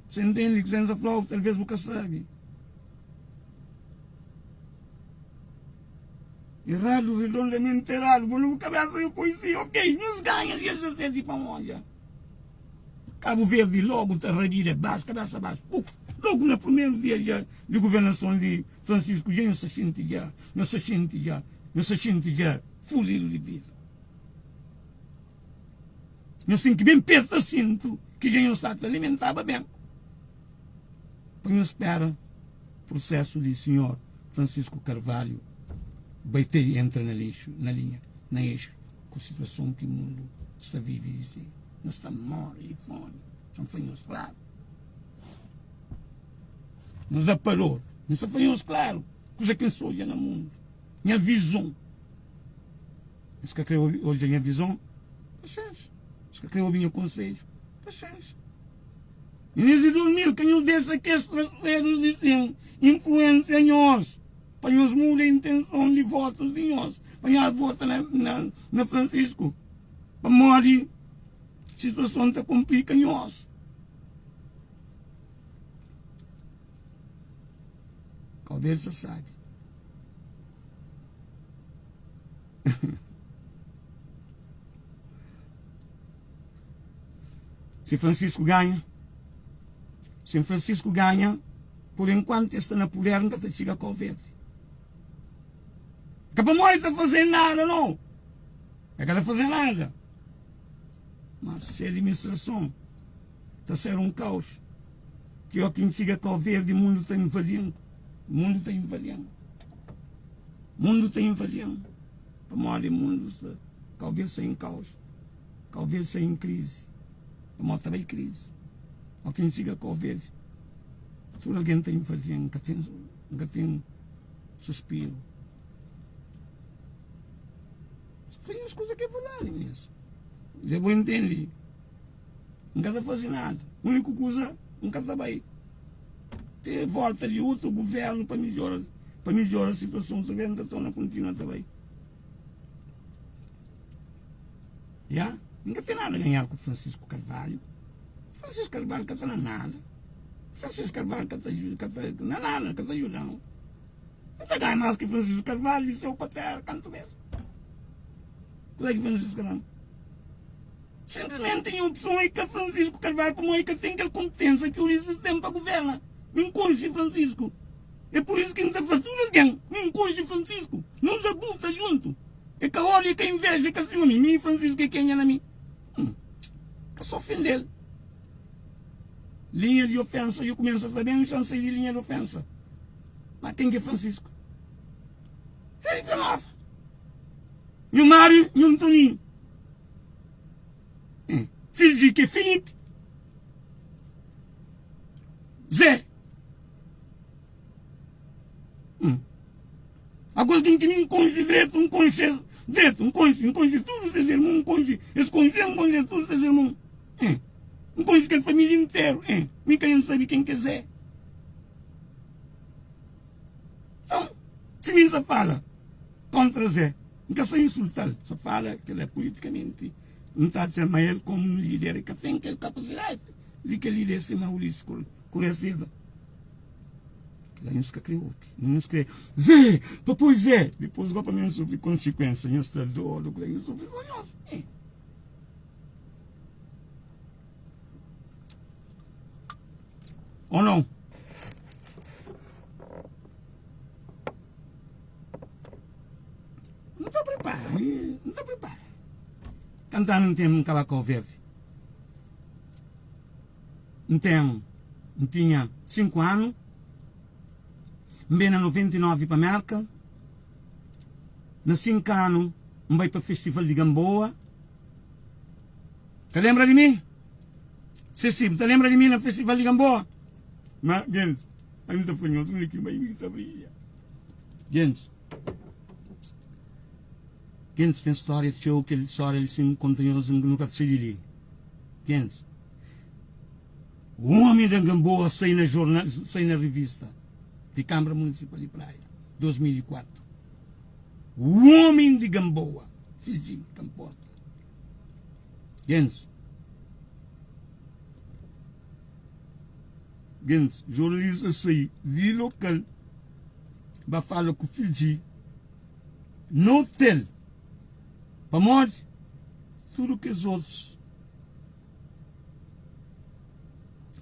Você entende que você falou, talvez bu ka sabe. Errado, redondamente errado. Bu nu cabeça eu poesia, ok, nos ganha dia 17 pa onde? Cabo Verde logo ta rabida baixo, cabeça baixo. Puf, logo no primeiro dia já de governação de Francisco já não se sente já, não se sente já, não se sente já fulido de vida. Nhos ten ki ben perta sintu ki dja nhos sta ta alimentaba ben pa nhos spera prusesu di sinhor Francisco Carvalho bai te entra na lixu, na linha, na eixu ku situason ki mundu sta vivi di si. Nhos sta more di fomi, dja N fla nhos klaru. Nhos da paror, N sta fla nhos klaru kuza ki N sta odja na mundu, nha vizon. Nhos ka kre odja nha vizon? Paxénxa. Nhos ka kre obi nha konsedju? Paxénxa. Minis di 2000, ka nhos dexa kes trasferus di sin influensia nhos pa nhos muda intenson di votus di nhos pa nhos vota na, na, na Francisco. Pamodi situason ta komplika nhos. Talvez sa sabi. Se Francisco ganha, se Francisco ganha, por enquanto está na poder, nunca ta txiga Cabo Verde. Ka pamodi ta fazer nada, não. É ka ta fazer nada. Mas se administração ta ser um caos, que ó quem txiga Cabo Verde, mundo ta invadindo. Mundo ta invadindo. Mundu ta invadi-m pamodi mundu sta Cabo Verde sta em kaos Cabo Verde sta em krizi pamodi ta bai krizi Ó ki N txiga Cabo Verde tudu algen ta invadi-m N ka ten N ka ten suspiru Fla nhos kuza ki é verdadi mesmu Dja bo intende N ka ta faze nada Úniku kuza N ka ta bai Te volta di utru guvernu pa midjora pa midjora situason so ben ta torna kontinua ta bai. Ya, N ka ten nada ganhar ku Francisco Carvalho. Francisco Carvalho ka ta na nada. Francisco Carvalho ka ta ka ta na nada, ka ta ajuda-m. N ta ganha mas ki Francisco Carvalho di seu pa tera kantu bes. Kuzê ki Francisco ka Simplesmente nha opson é ka Francisco Carvalho pamodi el ka ten kel konpetensia ki Ulisses ten pa governa. Mi N konxe Francisco. É pur isu ki N ta fla tudu algen, mi N konxe Francisco. Nu labuta juntu. É ka ódiu, é ka inveja, é ka siumi. Mi i Francisco é kenha na mi? Hum, ka sa ofende-l. Linha di ofensa dja kumesa ta ben, xa N sai di linha di ofensa. Ma ken ki é Francisco? É di Vila Nova. Nhu Mário, nhu Antoninho. Filho de que Felipe Zé hum. Agora tem que me conhecer direito, um conhecer direito, um conhecer, um conhecer todos os irmãos, um conhecer, esse conhecer, um conhecer todos os irmãos. É. Um conhecer a família inteira. É. Me quem sabe quem quiser. Então, se me fala contra Zé, N ka sta insulta-l, sa fala kel é politicamente N ta atxa ma el komu un lider el ka ten kel kapasidadi di kel lider sima Ulisses Correia Silva. Kila nhos ka kre obi, nhos kre Zé, pa poi Zé, dipôs gopa mi N sufri konsikuensia, nhos sta dodu kila nhos sufri so nhos. Ou não? N ta pripara, mi N ta pripara. Kantu anu N ten N kaba Kau Verdi? N ten, N tinha 5 anu, N ben na 99 pa Merka, na 5 anu N bai pa festival di Gamboa. Ta lenbra di mi? Sesi, bu ta lenbra di mi na festival di Gamboa? Ma, gentis, ami ta fla nhos undi ki bai mi ki ta brilha. Gentis, gentis ten stória txeu, kel stória li si N konta nhos nu ka ta sai di li. Gentis, omi da Gamboa sai na jornal, sai na rivista di Kâmara Munisipal di Praia, 2004. Omi di Gamboa, fidji ka nporta. Gentis, gentis, jornalista sai di lokal ba fala ku fidji na hotel pamodi tudu kes otus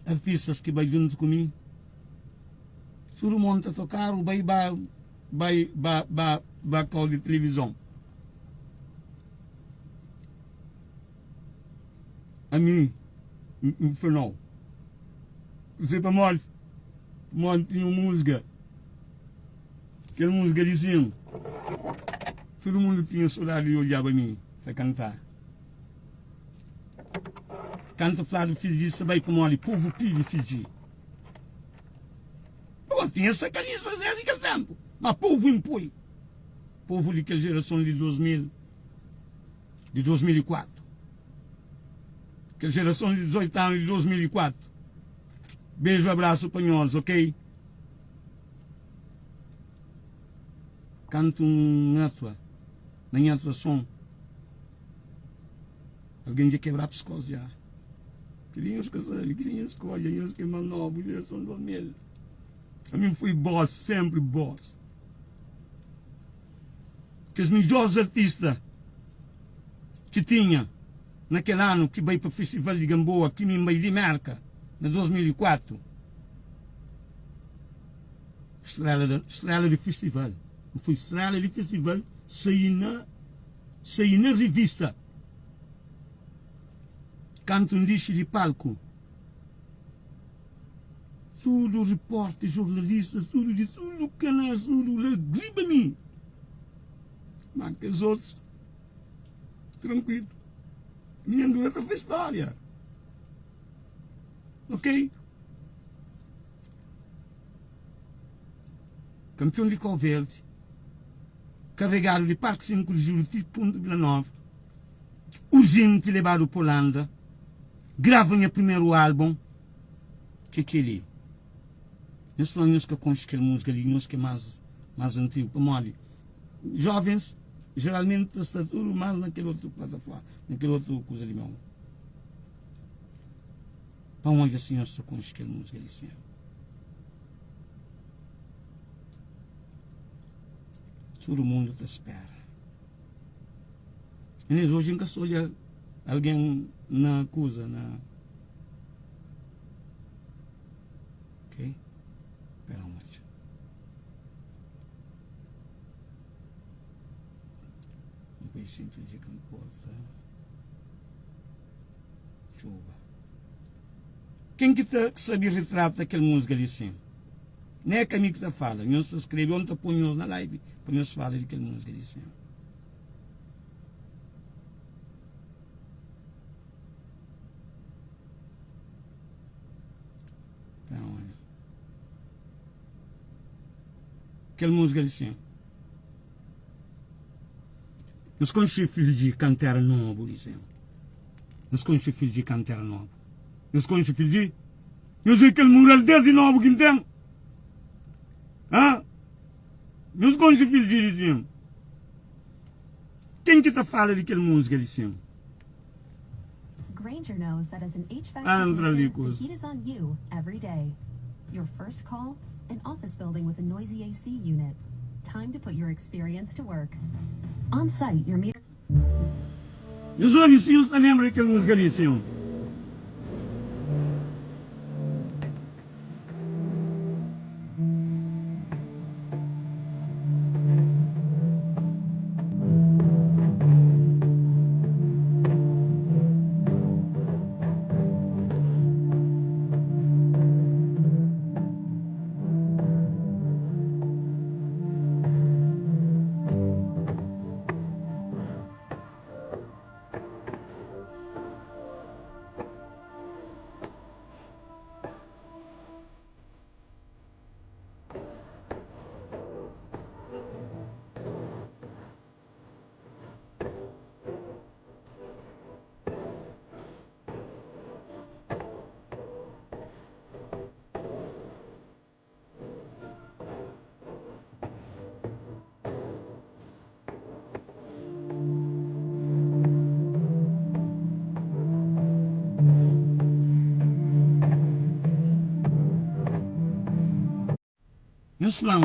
artistas ki bai djuntu ku mi tudu monta autokaru bai ba bai ba ba ba kau di tilivizon. Ami N fla nau. N fla pamodi? Pamodi N tinha un múzika, kel múzika li sin, tudu mundu tinha sodadi di odjaba mi ta kanta. Kantu fladu fidji sta bai pamodi povu pidi fidji. Pamodi tinha sakanistas desdi kel tenpu, ma povu inpoi. Povu di kel jerason di 2000, di 2004. Kel jerason di 18 anu di 2004. Beju abrasu pa nhos, ok? Kantu N atua na nha atuason, algen dja kebra piskos dja. Kel-li nhos ka sabe, kel-li nhos ka odja, nhos ki é más nobu, jerason 2000. Ami N foi boss, sénpri boss. Kes midjóris artista ki tinha na kel anu ki bai pa Festival di Gamboa ki mi N bai di Mérka na 2004, stréla da stréla di festival. N fui stréla di festival, saí na saí na rivista. Kantu N dixi di palku, Tudu riporti, jornalista, tudu di tudu kanais, tudu la riba mi. Ma kes otus, trankuilu. Mi N dura ta fla stória. Ok? Kanpion di Kau Verdi, karegadu di Parki 5 di Julhu ti Ponta Vila Nova, urjenti lebadu pa Olanda, grava nha primeru álbum. Ke keli? Nhos fla nhos ka konxe kel múzika li, nhos ke más más antigu, pamodi jovens jeralmenti ta sta tudu más na kel otu plataforma, na kel otu kuza li mesmu. Pa N odja si nhos ta konxe kel múzika li sin. Tudu mundu ta spera. Inês, oji N ka sta odja algen na kuza na. Ok, pera un odja. N poi sin finji ka nporta. Txuba. Ken ki ta sabe ritrata kel múzika li sin? N'é ka mi ki ta fala, nhos ta skrebe ô N ta poi nhos na live pa nhos fala di kel múzika li sin. Kel múzika li sin. Nhos konxe filhu di kantu era nobu li sin. Nhos konxe filhu di kantu era nobu. Nhos konxe filhu di. Nhos obi kel mural desdi nobu ki N ten. Ha? Nhos konxe filhu di li sin. Ken ki ta fala di kel múzika li sin? Entra li kuza. Nhos obi si nhos ta lenbra di kel múzika li sin. Nhos fla-m,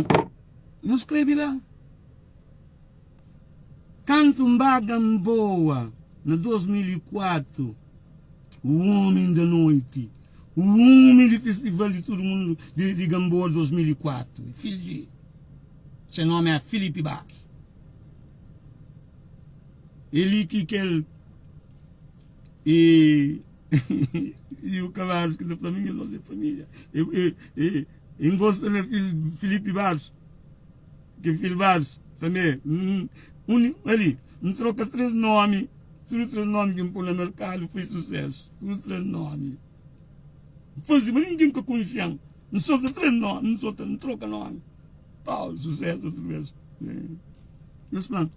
nhos skrebe la. Kantu N ba Gamboa na 2004, o homem da noite, o homem di festival di tudu mundu di, di Gamboa 2004, Fiji. Se nome é Filipe Barros. Ele ki kel e e o cavalo que da família, nossa família. E, e, e, e gosta de Filipe Barros. Ki Fil Barros tanbe un ali N troka 3 nomi tudu 3 nomi ki N poi na merkadu foi susesu tudu 3 nomi N faze ma ningen ka konfia-m N solta 3 nomi N solta N troka nomi pau susesu otu bes Nhos fla-m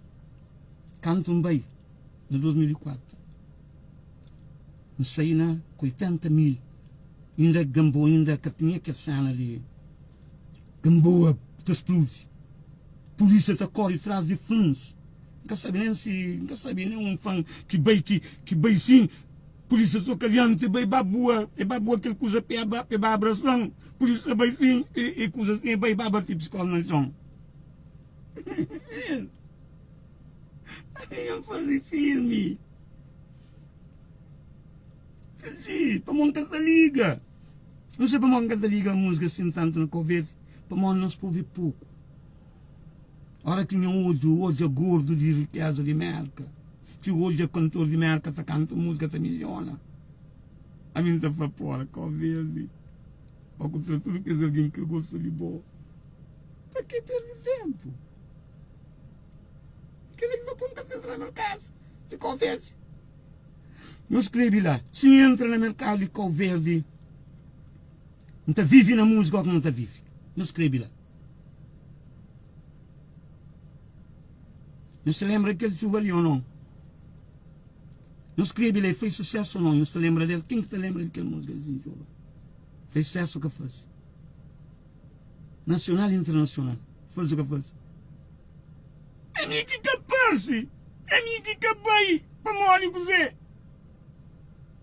kantu N bai na 2004 N sai na ku 80 mil inda Gamboa inda ka tinha kel sena di Gamboa ta spludi, pulísia ta kóre tras di fans. N ka sabe nen si, N ka sabe nen un fan ki bai ki ki bai sin, pulísia toka dianti, e bai ba bua, e ba bua kel kuza pa e ba pa e ba abrasa-m, pulísia bai sin, e e kuza sin, e bai ba bati piskós na txon. N faze filmi. Faze, pamodi N ka ta liga. N sai pamodi N ka ta liga múzika sin tantu na Kau Verdi, pamodi nos povu é poku. Ora ki nha odju odja gordu di rikeza di Merka, ki odja kantor di Merka ta kanta múzika ta miliona, ami N ta fla, Pora, Kau Verdi, ó ku tra tudu kes algen ki ka gosta di bo, pa ke perde tenpu? Kila ki ta pô-m ka ta entra na merkadu di Kau Verdi. Nu skrebe la, Si N entra na merkadu di Kau Verdi, N ta vive na múzika ô ki N ta vive? Nu skrebe la. Nu se lenbra di kel txuba li ô non? Nu skrebe la, E foi susésu ô non? Nu sta lenbra del? Ken ki ta lenbra di kel múzika li, txuba? Foi susésu ô ka faze? Nasional i internasional. Faze ô ka faze? É mi ki ka parse, é mi ki ka bai, pamodi kuzê?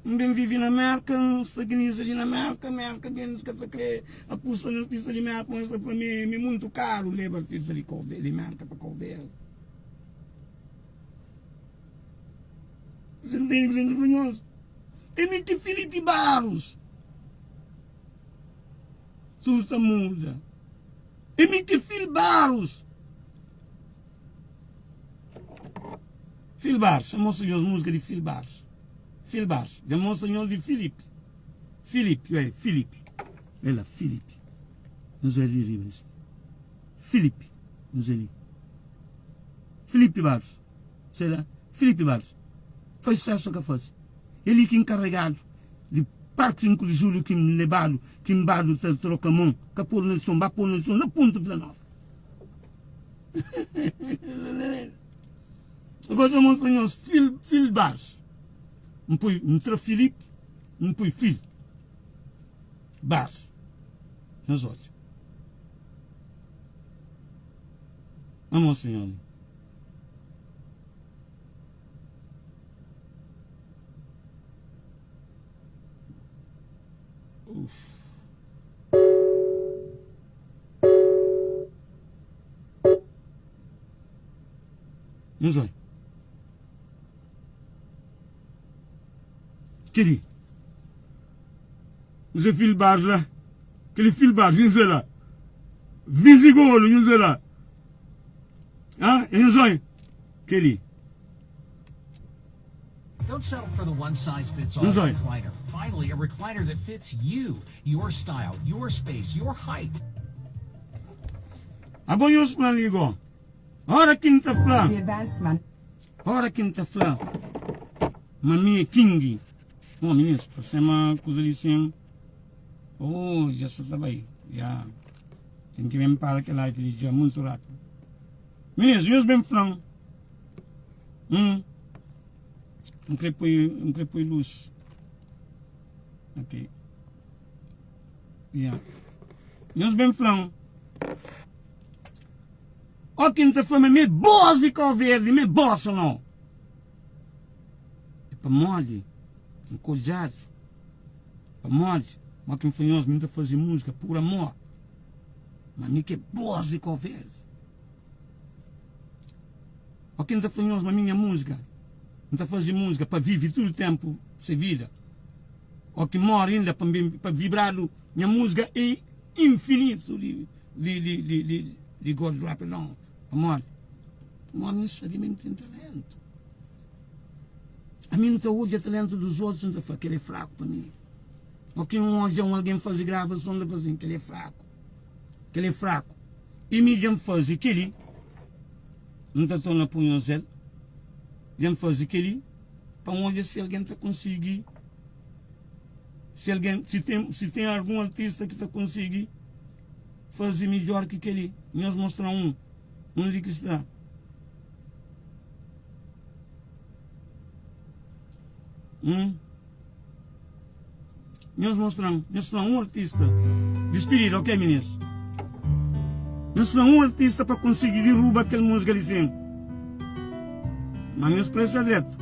N ben vive na Merka, N sta gnisa li na Merka, Merka gentis ka ta kre apusta na artista di Merka, pamodi es ta fla mi é muntu karu leba artista di Kau Verdi, di Merka pa Kau Verdi. Você ntende kuzê N ta fla nhos? É mi ki Filipe Barros, tudu ta muda. É mi ki Fil Barros. Fil Barros, N mostra nhos múzika di Fil Barros. Fil Barros, dja N mostra nhos di Filipe. Filipe, oi, Filipe. Oi la, Filipe. Nhos oi li riba li. Filipe, nhos oi li. Filipe Barros, sei la, Filipe Barros. Faz sucesso ka faze. Eli ki enkarregadu di Parki 5 di Julhu ki N lebadu, ki N badu ta troka mon, ka podu na txon, ba podu na txon na Pontu Vila Nova. Agora ta mostra nhos fil, fil Barros. N pui, N tra Filipe, N pui fil Barros. Nhos odja. N mostra nhos li. Uf. Nhos oi. Keli. Nhos é fil bar la. Keli fil bar, nhos é la. Vizigolo, nhos é la. Ah, nhos oi. Keli. Don't settle for the one size fits all Nhos oi. recliner. Finally, a recliner that fits you, your style, your space, your height. Ago nhos fla li go. Ora ki N ta fla. The advanced man. Ora ki N ta fla ma mi é king. Bom, minis, parse ma kuza li sin. Oh, dja sa ta bai. Ya. Ten ki ben para kel live li dja muntu rápidu. Minis, nhos ben fla-m. Hum. N kre poi, N kre poi luz. Ok. Ya. Nhos ben fla-m. Ó ki N ta fla ma mi é bós di Kau Verdi, mi é bós ô nau? É pamodi N kodjadu, pamodi, ó ki N fla nhos, mi N ta faze múzika pur amor. Ma mi ki é bos di Cabo Verde. O ki N ta fla nhos ma mi nha múzika, N ta faze múzika pa vive tudu ténpu se vida. O ki móre inda pa N ben pa vibradu nha múzika é infinitu di di di di di di God Drop It Down. Pamodi? Pamodi N sabe ma N ten taléntu. Ami N ta odja taléntu dos otus N ta fla kel é fraku pa mi. O ki N odja un algen faze gravason N ta fla sin kel é fraku. Kel é fraku. I mi dja N faze kel-li. N ta torna pui nhos el. Dja N faze kel-li pa N odja si algen ta konsigi, si algen, si ten, si ten algun artista ki ta konsigi faze midjór ki kel-li. Nhos mostra-m un. Undi ki sta? Hum? Nhos mostra-m, nhos fla un artista. Dispidida, ok minis? Nhos fla un artista pa konsigi diruba kel múzika li sin. Ma nhos presta dretu.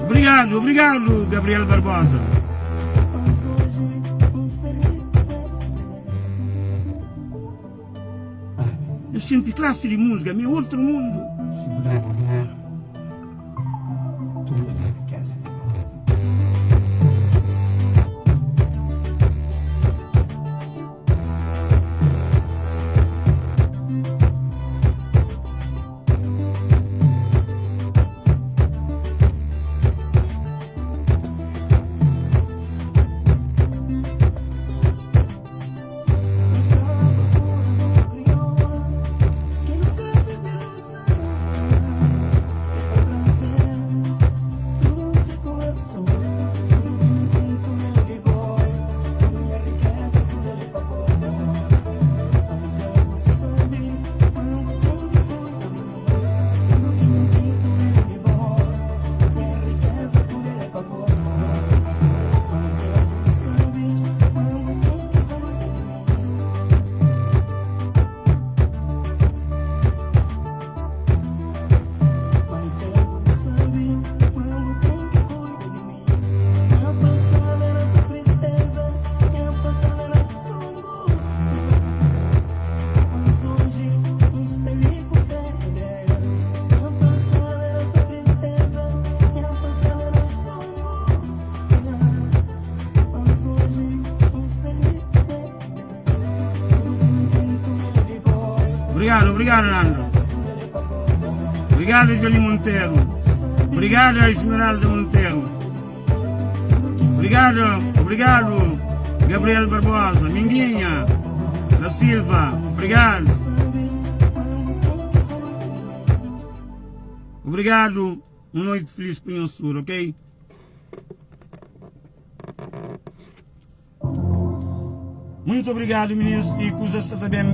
Obrigado, obrigado, Gabriel Barbosa. Eu sinto classe de música, meu outro mundo. Obrigado, obrigado, Nando. Obrigado, Johnny Monteiro. Obrigado, Esmeralda Monteiro. Obrigado, obrigado, Gabriel Barbosa, Minguinha da Silva. Obrigado. Obrigado. Uma noite feliz para nós tudo, ok? Muito obrigado, meninos. E coisa está bem,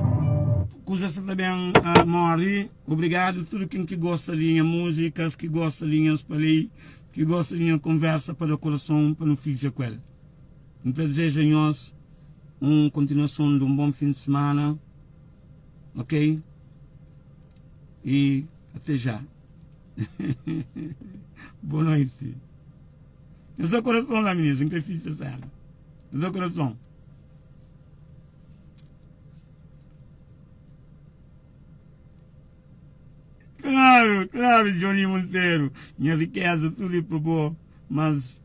coisa está bem uh, morre. Obrigado tudo quem que gosta de minha músicas, que gosta de minhas palei, que gosta de minha conversa para o coração, para não ficar com ele. Então desejo a nós uma continuação de um bom fim de semana, ok? E Até já. Boa noite. Nhos da coração lá, meninas. N ka ficha sela. Nhos da coração. Claro, claro, Johnny Monteiro. Nha riqueza tudo é pa bo, mas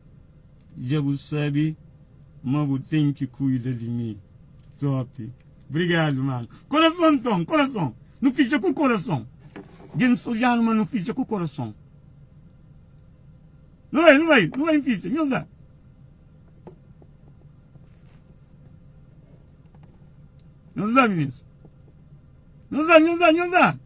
dja bu sabe ma bu ten ki cuida di mi. Top. Obrigado, mano. Coração, então, coração. Nu ficha ku coração. Djentis odjanu ma nu ficha ku coração. Nu bai, nu bai, nu bai ficha. Nhos da. Nhos da, meninas. Nhos da, nhos da, nhos da.